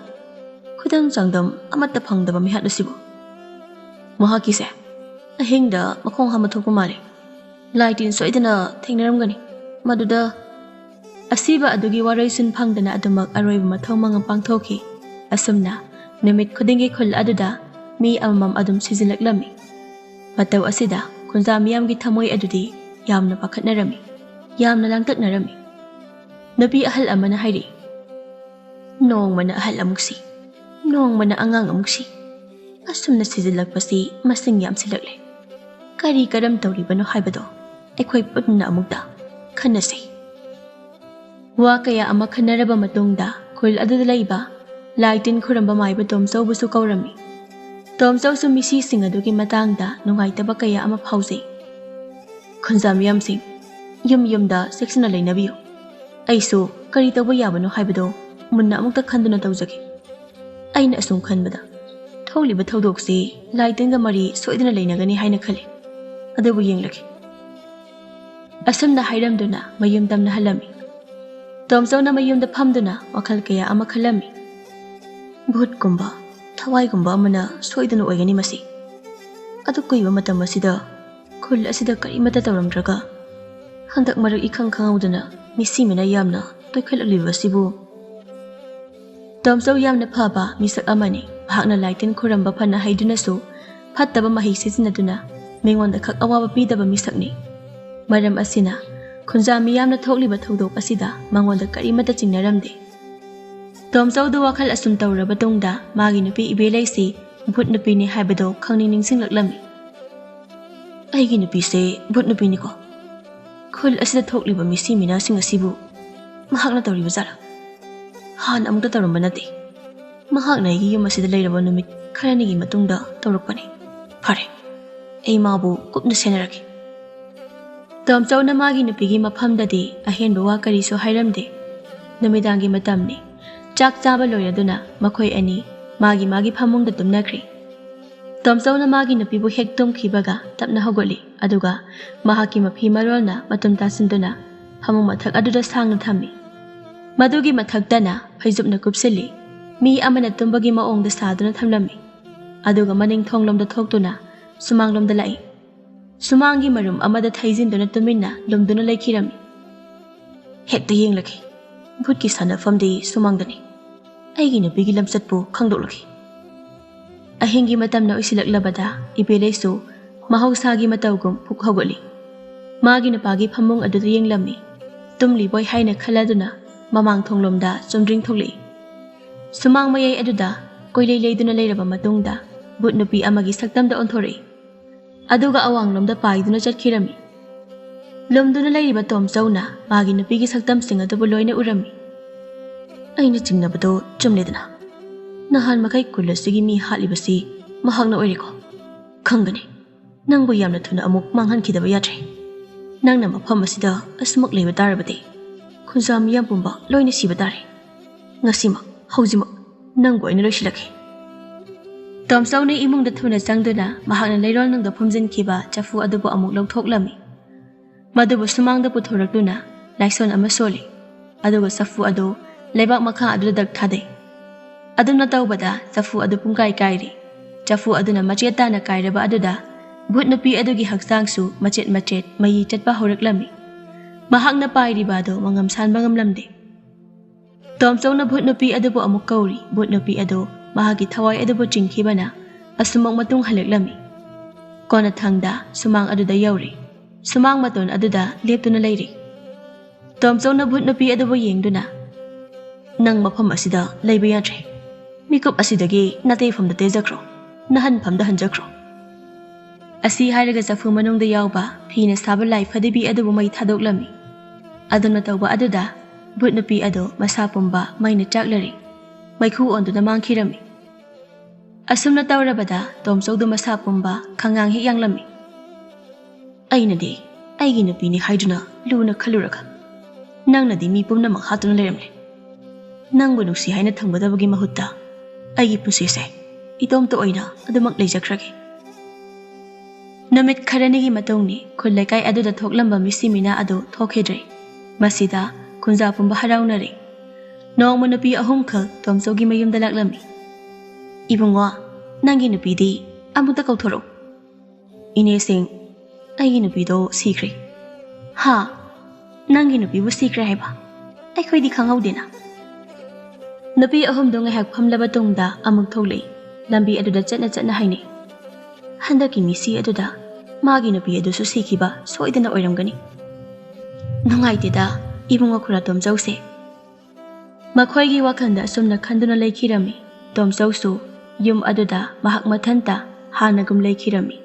ꯈꯨꯗꯝ ꯆꯥꯡꯗꯝ ꯑꯃꯠꯇ ꯐꯪꯗꯕ ꯃꯤꯍꯥꯠ ꯑꯁꯤꯕꯨ꯫ ꯃꯍꯥꯛꯀꯤꯁꯦ ꯑꯍꯤꯡꯗ ꯃꯈꯣꯡ ꯍꯥꯝꯕ ꯊꯣꯛꯄ ꯃꯥꯜꯂꯤ꯫ ꯂꯥꯏ ꯇꯤꯟ ꯁꯣꯏꯗꯅ ꯊꯦꯡꯅꯔꯝꯒꯅꯤ꯫ ꯃꯗꯨꯗ" ꯑꯁꯤꯕ ꯑꯗꯨꯒꯤ ꯋꯥꯔꯣꯏꯁꯤꯟ ꯐꯪꯗꯅ ꯑꯗꯨꯃꯛ ꯑꯔꯣꯏꯕ ꯃꯊꯧ ꯃꯉꯝ ꯄꯥꯡꯊꯣꯛꯈꯤ꯫ ꯑꯁꯨꯝꯅ ꯅꯨꯃꯤꯠ ꯈꯨꯗꯤꯡꯒꯤ ꯈꯨꯜ ꯑꯗꯨꯗ ꯃꯤ ꯑꯃꯃꯝ ꯑꯗꯨꯝ ꯁꯤꯖꯤꯜꯂꯛꯂꯝꯃꯤ꯫ ꯃꯇꯧ ꯑꯁꯤꯗ ꯈꯨꯟꯖꯥ ꯃꯤꯌꯥꯝꯒꯤ ꯊꯃꯣꯏ ꯑꯗꯨꯗꯤ ꯌꯥꯝꯅ ꯄꯥꯈꯠꯅꯔꯝꯃꯤ, ꯌꯥꯝꯅ ꯂꯥꯡꯇꯛꯅꯔꯝꯃꯤ꯫ ꯅꯨꯄꯤ ꯑꯍꯜ ꯑꯃꯅ ꯍꯥꯏꯔꯛꯏ, "ꯅꯣꯡꯃꯅ ꯑꯍꯜ ꯑꯃꯨꯛ ꯁꯤ, ꯅꯣꯡꯃꯅ ꯑꯉꯥꯡ ꯑꯃꯨꯛ ꯁꯤ, ꯑꯁꯨꯝꯅ ꯁꯤꯖꯤꯜꯂꯛꯄꯁꯤ ꯃꯁꯤꯡ ꯌꯥꯝꯁꯤꯜꯂꯛꯂꯦ꯫ ꯀꯔꯤ ꯀꯔꯝ ꯇꯧꯔꯤꯕꯅꯣ ꯍꯥꯏꯕꯗꯣ ꯑꯩꯈꯣꯏ ꯄꯨꯟꯅ ꯑꯃꯨꯛꯇ ꯈꯟꯅꯁꯤ꯫ ꯋꯥ ꯀꯌꯥ ꯑꯃ ꯈꯟꯅꯔꯕ ꯃꯇꯨꯡꯗ ꯈꯨꯜ ꯑꯗꯨꯗ ꯂꯩꯕ ꯂꯥꯏ ꯇꯤꯟ ꯈꯨꯔꯝꯕ ꯃꯥꯏꯕ ꯇꯣꯝꯆꯧꯕꯨꯁꯨ ꯀꯧꯔꯝꯃꯤ꯫ ꯇꯣꯝꯆꯧꯁꯨ ꯃꯤꯁꯤꯁꯤꯡ ꯑꯗꯨꯒꯤ ꯃꯇꯥꯡꯗ ꯅꯨꯡꯉꯥꯏꯇꯕ ꯀꯌꯥ ꯑꯃ ꯐꯥꯎꯖꯩ꯫ "ꯈꯨꯟꯖꯥ ꯃꯤꯌꯥꯝꯁꯤꯡ, ꯌꯨꯝ ꯌꯨꯝꯗ ꯆꯦꯛꯁꯤꯟꯅ ꯂꯩꯅꯕꯤꯌꯨ꯫ ꯑꯩꯁꯨ ꯀꯔꯤ ꯇꯧꯕ ꯌꯥꯕꯅꯣ ꯍꯥꯏꯕꯗꯣ ꯃꯨꯟꯅ ꯑꯃꯨꯛꯇ ꯈꯟꯗꯨꯅ ꯇꯧꯖꯒꯦ꯫ ꯑꯩꯅ ꯑꯁꯨꯝ ꯈꯟꯕꯗ ꯊꯣꯛꯂꯤꯕ ꯊꯧꯗꯣꯛꯁꯤ ꯂꯥꯏ ꯇꯤꯟꯒ ꯃꯔꯤ ꯁꯣꯏꯗꯅ ꯂꯩꯅꯒꯅꯤ ꯍꯥꯏꯅ ꯈꯜꯂꯤ꯫ ꯑꯗꯨꯕꯨ ꯌꯦꯡꯂꯒꯦ꯫" ꯑꯁꯨꯝꯅ ꯍꯥꯏꯔꯝꯗꯨꯅ ꯃꯌꯨꯝ ꯇꯝꯅ ꯍꯜꯂꯝꯃꯤ꯫ ꯇꯣꯝꯆꯧꯅ ꯃꯌꯨꯝꯗ ꯐꯝꯗꯨꯅ ꯋꯥꯈꯜ ꯀꯌꯥ ꯑꯃ ꯈꯜꯂꯝꯃꯤ꯫ "ꯚꯨꯠꯀꯨꯝꯕ, ꯊꯋꯥꯏꯒꯨꯝꯕ ꯑꯃꯅ ꯁꯣꯏꯗꯅ ꯑꯣꯏꯒꯅꯤ ꯃꯁꯤ꯫ ꯑꯗꯨꯛ ꯀꯨꯏꯕ ꯃꯇꯝ ꯑꯁꯤꯗ ꯈꯨꯜ ꯑꯁꯤꯗ ꯀꯔꯤꯃꯠꯇ ꯇꯧꯔꯝꯗ꯭ꯔꯒ, ꯍꯟꯗꯛ ꯃꯔꯛ ꯏꯈꯪ ꯈꯪꯍꯧꯗꯅ ꯃꯤꯁꯤ ꯃꯤꯅꯥ ꯌꯥꯝꯅ ꯇꯣꯏꯈꯠꯂꯛꯂꯤꯕ ꯑꯁꯤꯕꯨ?" ꯇꯣꯝꯆꯧ ꯌꯥꯝꯅ ꯐꯕ ꯃꯤꯁꯛ ꯑꯃꯅꯤ꯫ ꯃꯍꯥꯛꯅ ꯂꯥꯏ ꯇꯤꯟ ꯈꯨꯔꯝꯕ ꯐꯅ ꯍꯩꯗꯨꯅꯁꯨ ꯐꯠꯇꯕ ꯃꯍꯩ ꯁꯤꯖꯤꯟꯅꯗꯨꯅ ꯃꯤꯉꯣꯟꯗ ꯈꯛ ꯑꯋꯥꯕ ꯄꯤꯗꯕ ꯃꯤꯁꯛꯅꯤ꯫ ꯃꯔꯝ ꯑꯁꯤꯅ ꯈꯨꯟꯖꯥ ꯃꯤꯌꯥꯝꯅ ꯊꯣꯛꯂꯤꯕ ꯊꯧꯗꯣꯛ ꯑꯁꯤꯗ ꯃꯉꯣꯟꯗ ꯀꯔꯤꯃꯠꯇ ꯆꯤꯡꯅꯔꯝꯗꯦ꯫ ꯇꯣꯝꯆꯧꯗꯨ ꯋꯥꯈꯜ ꯑꯁꯨꯝ ꯇꯧꯔꯕ ꯇꯨꯡꯗ ꯃꯥꯒꯤ ꯅꯨꯄꯤ ꯏꯕꯦꯂꯩꯁꯤ ꯚꯨꯠ ꯅꯨꯄꯤꯅꯤ ꯍꯥꯏꯕꯗꯨ ꯈꯪꯅꯤꯡ ꯅꯤꯡꯁꯤꯡꯂꯛꯂꯝꯃꯤ꯫ "ꯑꯩꯒꯤ ꯅꯨꯄꯤꯁꯦ ꯚꯨꯠ ꯅꯨꯄꯤꯅꯤꯀꯣ? ꯈꯨꯜ ꯑꯁꯤꯗ ꯊꯣꯛꯂꯤꯕ ꯃꯤꯁꯤ ꯃꯤꯅꯥꯁꯤꯡ ꯑꯁꯤꯕꯨ ꯃꯍꯥꯛꯅ ꯇꯧꯔꯤꯕ ꯖꯥꯠꯂꯥ? ꯍꯥꯟꯅ ꯑꯃꯨꯛꯇ ꯇꯧꯔꯝꯕ ꯅꯠꯇꯦ꯫ ꯃꯍꯥꯛꯅ ꯑꯩꯒꯤ ꯌꯨꯝ ꯑꯁꯤꯗ ꯂꯩꯔꯕ ꯅꯨꯃꯤꯠ ꯈꯔꯅꯤꯒꯤ ꯃꯇꯨꯡꯗ ꯇꯧꯔꯛꯄꯅꯤ꯫ ꯐꯔꯦ, ꯑꯩ ꯃꯥꯕꯨ ꯀꯨꯞꯅ ꯁꯦꯟꯅꯔꯒꯦ꯫" ꯇꯣꯝꯆꯧꯅ ꯃꯥꯒꯤ ꯅꯨꯄꯤꯒꯤ ꯃꯐꯝꯗꯗꯤ ꯑꯍꯦꯟꯕ ꯋꯥ ꯀꯔꯤꯁꯨ ꯍꯥꯏꯔꯝꯗꯦ꯫ ꯅꯨꯃꯤꯗꯥꯡꯒꯤ ꯃꯇꯝꯅꯤ꯫ ꯆꯥꯛ ꯆꯥꯕ ꯂꯣꯏꯔꯗꯨꯅ ꯃꯈꯣꯏ ꯑꯅꯤ ꯃꯥꯒꯤ ꯃꯥꯒꯤ ꯐꯃꯨꯡꯗ ꯇꯨꯝꯅꯈ꯭ꯔꯦ꯫ ꯇꯣꯝꯆꯧꯅ ꯃꯥꯒꯤ ꯅꯨꯄꯤꯕꯨ ꯍꯦꯛ ꯇꯨꯝꯈꯤꯕꯒ ꯇꯞꯅ ꯍꯧꯒꯠꯂꯤ, ꯑꯗꯨꯒ ꯃꯍꯥꯛꯀꯤ ꯃꯐꯤ ꯃꯔꯣꯜꯅ ꯃꯇꯨꯝ ꯇꯥꯁꯤꯟꯗꯨꯅ ꯐꯃꯨꯡ ꯃꯊꯛ ꯑꯗꯨꯗ ꯁꯥꯡꯅ ꯊꯝꯃꯤ꯫ ꯃꯗꯨꯒꯤ ꯃꯊꯛꯇꯅ ꯐꯩꯖꯨꯞꯅ ꯀꯨꯞꯁꯤꯜꯂꯤ꯫ ꯃꯤ ꯑꯃꯅ ꯇꯨꯝꯕꯒꯤ ꯃꯑꯣꯡꯗ ꯁꯥꯗꯨꯅ ꯊꯝꯂꯝꯃꯤ꯫ ꯑꯗꯨꯒ ꯃꯅꯤꯡ ꯊꯣꯡꯂꯣꯝꯗ ꯊꯣꯛꯇꯨꯅ ꯁꯨꯃꯥꯡꯂꯣꯝꯗ ꯂꯥꯛꯏ꯫ ꯁꯨꯃꯥꯡꯒꯤ ꯃꯔꯨꯝ ꯑꯃꯗ ꯊꯩꯖꯤꯟꯗꯨꯅ ꯇꯨꯃꯤꯟꯅ ꯂꯨꯝꯗꯨꯅ ꯂꯩꯈꯤꯔꯝꯃꯤ꯫ "ꯍꯦꯛꯇ ꯌꯦꯡꯂꯒꯦ꯫ ꯚꯨꯠꯀꯤ ꯁꯥꯟꯅꯐꯝꯗꯤ ꯁꯨꯃꯥꯡꯗꯅꯤ꯫ ꯑꯩꯒꯤ ꯅꯨꯄꯤꯒꯤ ꯂꯝꯆꯠꯄꯨ ꯈꯪꯗꯣꯛꯂꯒꯦ꯫" ꯑꯍꯤꯡꯒꯤ ꯃꯇꯝꯅ ꯑꯣꯏꯁꯤꯜꯂꯛꯂꯕꯗ ꯏꯕꯦꯂꯩꯁꯨ ꯃꯍꯧꯁꯥꯒꯤ ꯃꯇꯧꯒꯨꯝ ꯐꯨꯛ ꯍꯧꯒꯠꯂꯤ꯫ ꯃꯥꯒꯤ ꯅꯨꯄꯥꯒꯤ ꯐꯃꯨꯡ ꯑꯗꯨꯗ ꯌꯦꯡꯂꯝꯃꯤ꯫ ꯇꯨꯝꯂꯤꯕꯣꯏ ꯍꯥꯏꯅ ꯈꯜꯂꯗꯨꯅ ꯃꯃꯥꯡ ꯊꯣꯡꯂꯣꯝꯗ ꯆꯨꯝꯗ꯭ꯔꯤꯡ ꯊꯣꯛꯂꯛꯏ꯫ ꯁꯨꯃꯥꯡ ꯃꯌꯥꯏ ꯑꯗꯨꯗ ꯀꯣꯏꯂꯩ ꯂꯩꯗꯨꯅ ꯂꯩꯔꯕ ꯃꯇꯨꯡꯗ ꯚꯨꯠ ꯅꯨꯄꯤ ꯑꯃꯒꯤ ꯁꯛꯇꯝꯗ ꯑꯣꯟꯊꯣꯔꯛꯏ꯫ ꯑꯗꯨꯒ ꯑꯋꯥꯡꯂꯣꯝꯗ ꯄꯥꯏꯗꯨꯅ ꯆꯠꯈꯤꯔꯝꯃꯤ꯫ ꯂꯨꯝꯗꯨꯅ ꯂꯩꯔꯤꯕ ꯇꯣꯝꯆꯧꯅ ꯃꯥꯒꯤ ꯅꯨꯄꯤꯒꯤ ꯁꯛꯇꯝꯁꯤꯡ ꯑꯗꯨꯕꯨ ꯂꯣꯏꯅ ꯎꯔꯝꯃꯤ꯫ ꯑꯩꯅ ꯆꯤꯡꯅꯕꯗꯣ ꯆꯨꯝꯂꯦꯗꯅ꯫ ꯅꯍꯥꯟ ꯃꯈꯩ ꯈꯨꯜ ꯑꯁꯤꯒꯤ ꯃꯤ ꯍꯥꯠꯂꯤꯕꯁꯤ ꯃꯍꯥꯛꯅ ꯑꯣꯏꯔꯦꯀꯣ꯫ ꯈꯪꯒꯅꯤ꯫ ꯅꯪꯕꯨ ꯌꯥꯝꯅ ꯊꯨꯅ ꯑꯃꯨꯛ ꯃꯥꯡꯍꯟꯈꯤꯗꯕ ꯌꯥꯗ꯭ꯔꯦ꯫ ꯅꯪꯅ ꯃꯐꯝ ꯑꯁꯤꯗ ꯑꯁꯨꯃꯛ ꯂꯩꯕ ꯇꯥꯔꯕꯗꯤ ꯈꯨꯟꯖꯥ ꯃꯤꯌꯥꯝ ꯄꯨꯝꯕ ꯂꯣꯏꯅ ꯁꯤꯕ ꯇꯥꯔꯦ꯫ ꯉꯁꯤꯃꯛ, ꯍꯧꯖꯤꯛꯃꯛ ꯅꯪꯕꯨ ꯑꯩꯅ ꯂꯣꯏꯁꯤꯜꯂꯛꯀꯦ꯫ ꯇꯣꯝꯆꯧꯅ ꯏꯃꯨꯡꯗ ꯊꯨꯅ ꯆꯪꯗꯨꯅ ꯃꯍꯥꯛꯅ ꯂꯩꯔꯣꯜ ꯅꯨꯡꯗ ꯐꯨꯝꯖꯤꯟꯈꯤꯕ ꯆꯐꯨ ꯑꯗꯨꯕꯨ ꯑꯃꯨꯛ ꯂꯧꯊꯣꯛꯂꯝꯃꯤ꯫ ꯃꯗꯨꯕꯨ ꯁꯨꯃꯥꯡꯗ ꯄꯨꯊꯣꯔꯛꯇꯨꯅ ꯂꯥꯏꯁꯣꯟ ꯑꯃ ꯁꯣꯜꯂꯤ꯫ ꯑꯗꯨꯒ ꯆꯐꯨ ꯑꯗꯨ ꯂꯩꯕꯥꯛ ꯃꯈꯥ ꯑꯗꯨꯗ ꯗꯛ ꯊꯥꯗꯩ꯫ ꯑꯗꯨꯝꯅ ꯇꯧꯕꯗ ꯆꯐꯨ ꯑꯗꯨ ꯄꯨꯡꯀꯥꯏ ꯀꯥꯏꯔꯤ꯫ ꯆꯐꯨ ꯑꯗꯨꯅ ꯃꯆꯦꯠ ꯇꯥꯅ ꯀꯥꯏꯔꯕ ꯑꯗꯨꯗ ꯚꯨꯠ ꯅꯨꯄꯤ ꯑꯗꯨꯒꯤ ꯍꯛꯆꯥꯡꯁꯨ ꯃꯆꯦꯠ ꯃꯆꯦꯠ ꯃꯌꯤ ꯆꯠꯄ ꯍꯧꯔꯛꯂꯝꯃꯤ꯫ ꯃꯍꯥꯛꯅ ꯄꯥꯏꯔꯤꯕ ꯑꯗꯨ ꯃꯉꯝ ꯁꯥꯟꯕ ꯉꯝꯂꯝꯗꯦ꯫ ꯇꯣꯝꯆꯧꯅ ꯚꯨꯠ ꯅꯨꯄꯤ ꯑꯗꯨꯕꯨ ꯑꯃꯨꯛ ꯀꯧꯔꯤ꯫ ꯚꯨꯠ ꯅꯨꯄꯤ ꯑꯗꯨ ꯃꯍꯥꯛꯀꯤ ꯊꯋꯥꯏ ꯑꯗꯨꯕꯨ ꯆꯤꯡꯈꯤꯕꯅ ꯑꯁꯨꯃꯛ ꯃꯇꯨꯡ ꯍꯜꯂꯛꯂꯝꯃꯤ꯫ ꯀꯣꯟꯅꯊꯪꯗ ꯁꯨꯃꯥꯡ ꯑꯗꯨꯗ ꯌꯧꯔꯦ꯫ ꯁꯨꯃꯥꯡ ꯃꯇꯣꯟ ꯑꯗꯨꯗ ꯂꯦꯞꯇꯨꯅ ꯂꯩꯔꯦ꯫ ꯇꯣꯝꯆꯧꯅ ꯚꯨꯠ ꯅꯨꯄꯤ ꯑꯗꯨꯕꯨ ꯌꯦꯡꯗꯨꯅ, "ꯅꯪ ꯃꯐꯝ ꯑꯁꯤꯗ ꯂꯩꯕ ꯌꯥꯗ꯭ꯔꯦ꯫ ꯃꯤꯀꯨꯞ ꯑꯁꯤꯗꯒꯤ ꯅꯇꯩꯐꯝꯗ ꯇꯦꯖꯈ꯭ꯔꯣ, ꯅꯍꯟꯐꯝꯗ ꯍꯟꯖꯈ꯭ꯔꯣ"꯫ ꯑꯁꯤ ꯍꯥꯏꯔꯒ ꯆꯐꯨ ꯃꯅꯨꯡꯗ ꯌꯥꯎꯕ ꯐꯤꯅ ꯁꯥꯕ ꯂꯥꯏ ꯐꯗꯤꯕꯤ ꯑꯗꯨꯕꯨ ꯃꯩ ꯊꯥꯗꯣꯛꯂꯝꯃꯤ꯫ ꯑꯗꯨꯝꯅ ꯇꯧꯕ ꯑꯗꯨꯗ ꯚꯨꯠ ꯅꯨꯄꯤ ꯑꯗꯨ ꯃꯁꯥ ꯄꯨꯝꯕ ꯃꯩꯅ ꯆꯥꯛꯂꯔꯤ꯫ ꯃꯩꯈꯨ ꯑꯣꯟꯗꯨꯅ ꯃꯥꯡꯈꯤꯔꯝꯃꯤ꯫ ꯑꯁꯨꯝꯅ ꯇꯧꯔꯕꯗ ꯇꯣꯝꯆꯧꯗꯨ ꯃꯁꯥ ꯄꯨꯝꯕ ꯈꯪꯉꯥꯡ ꯍꯦꯛ ꯌꯥꯡꯂꯝꯃꯤ꯫ "ꯑꯩꯅꯗꯤ ꯑꯩꯒꯤ ꯅꯨꯄꯤꯅꯤ ꯍꯥꯏꯗꯨꯅ ꯂꯨꯅ ꯈꯜꯂꯨꯔꯒ ꯅꯪꯅꯗꯤ ꯃꯤ ꯄꯨꯝꯅꯃꯛ ꯍꯥꯠꯇꯨꯅ ꯂꯩꯔꯝꯂꯦ꯫ ꯅꯪꯕꯨ ꯅꯨꯡꯁꯤ ꯍꯥꯏꯅ ꯊꯝꯒꯗꯕꯒꯤ ꯃꯍꯨꯠꯇ ꯑꯩꯒꯤ ꯄꯨꯟꯁꯤꯁꯦ ꯏꯇꯣꯝꯇ ꯑꯣꯏꯅ ꯑꯗꯨꯃꯛ ꯂꯩꯖꯈ꯭ꯔꯒꯦ"꯫ ꯅꯨꯃꯤꯠ ꯈꯔꯅꯤꯒꯤ ꯃꯇꯨꯡꯅꯤ꯫ ꯈꯨꯜ ꯂꯩꯀꯥꯏ ꯑꯗꯨꯗ ꯊꯣꯛꯂꯝꯕ ꯃꯤꯁꯤ ꯃꯤꯅꯥ ꯑꯗꯨ ꯊꯣꯛꯈꯤꯗ꯭ꯔꯦ꯫ ꯃꯁꯤꯗ ꯈꯨꯟꯖꯥ ꯄꯨꯝꯕ ꯍꯔꯥꯎꯅꯔꯦ꯫ ꯅꯣꯡꯃ ꯅꯨꯄꯤ ꯑꯍꯨꯝꯈꯛ ꯇꯣꯝꯆꯧꯒꯤ ꯃꯌꯨꯝꯗ ꯂꯥꯛꯂꯝꯃꯤ꯫ "ꯏꯕꯨꯡꯉꯣ, ꯅꯪꯒꯤ ꯅꯨꯄꯤꯗꯤ ꯑꯃꯨꯛꯇ ꯀꯧꯊꯣꯔꯛꯎ"꯫ "ꯏꯅꯦꯁꯤꯡ, ꯑꯩꯒꯤ ꯅꯨꯄꯤꯗꯣ ꯁꯤꯈ꯭ꯔꯦ"꯫ "ꯍꯥ? ꯅꯪꯒꯤ ꯅꯨꯄꯤꯕꯨ ꯁꯤꯈ꯭ꯔꯦ ꯍꯥꯏꯕ? ꯑꯩꯈꯣꯏꯗꯤ ꯈꯪꯍꯧꯗꯦꯅ"꯫ ꯅꯨꯄꯤ ꯑꯍꯨꯝꯗꯣ ꯉꯥꯏꯍꯥꯛ ꯐꯝꯂꯕ ꯇꯨꯡꯗ ꯑꯃꯨꯛ ꯊꯣꯛꯂꯛꯏ꯫ ꯂꯝꯕꯤ ꯑꯗꯨꯗ ꯆꯠꯅ ꯆꯠꯅ ꯍꯥꯏꯅꯩ, "ꯍꯟꯗꯛꯀꯤ ꯃꯤꯁꯤ ꯑꯗꯨꯗ ꯃꯥꯒꯤ ꯅꯨꯄꯤ ꯑꯗꯨꯁꯨ ꯁꯤꯈꯤꯕ ꯁꯣꯏꯗꯅ ꯑꯣꯏꯔꯝꯒꯅꯤ꯫ ꯅꯨꯡꯉꯥꯏꯇꯦꯗ ꯏꯕꯨꯡꯉꯣ ꯈꯨꯔꯥ ꯇꯣꯝꯆꯧꯁꯦ"꯫ ꯃꯈꯣꯏꯒꯤ ꯋꯥꯈꯜꯗ ꯑꯁꯨꯝꯅ ꯈꯟꯗꯨꯅ ꯂꯩꯈꯤꯔꯝꯃꯤ꯫ ꯇꯣꯝꯆꯧꯁꯨ ꯌꯨꯝ ꯑꯗꯨꯗ ꯃꯍꯥꯛ ꯃꯊꯟꯇ ꯍꯥꯟꯅꯒꯨꯝ ꯂꯩꯈꯤꯔꯝꯃꯤ꯫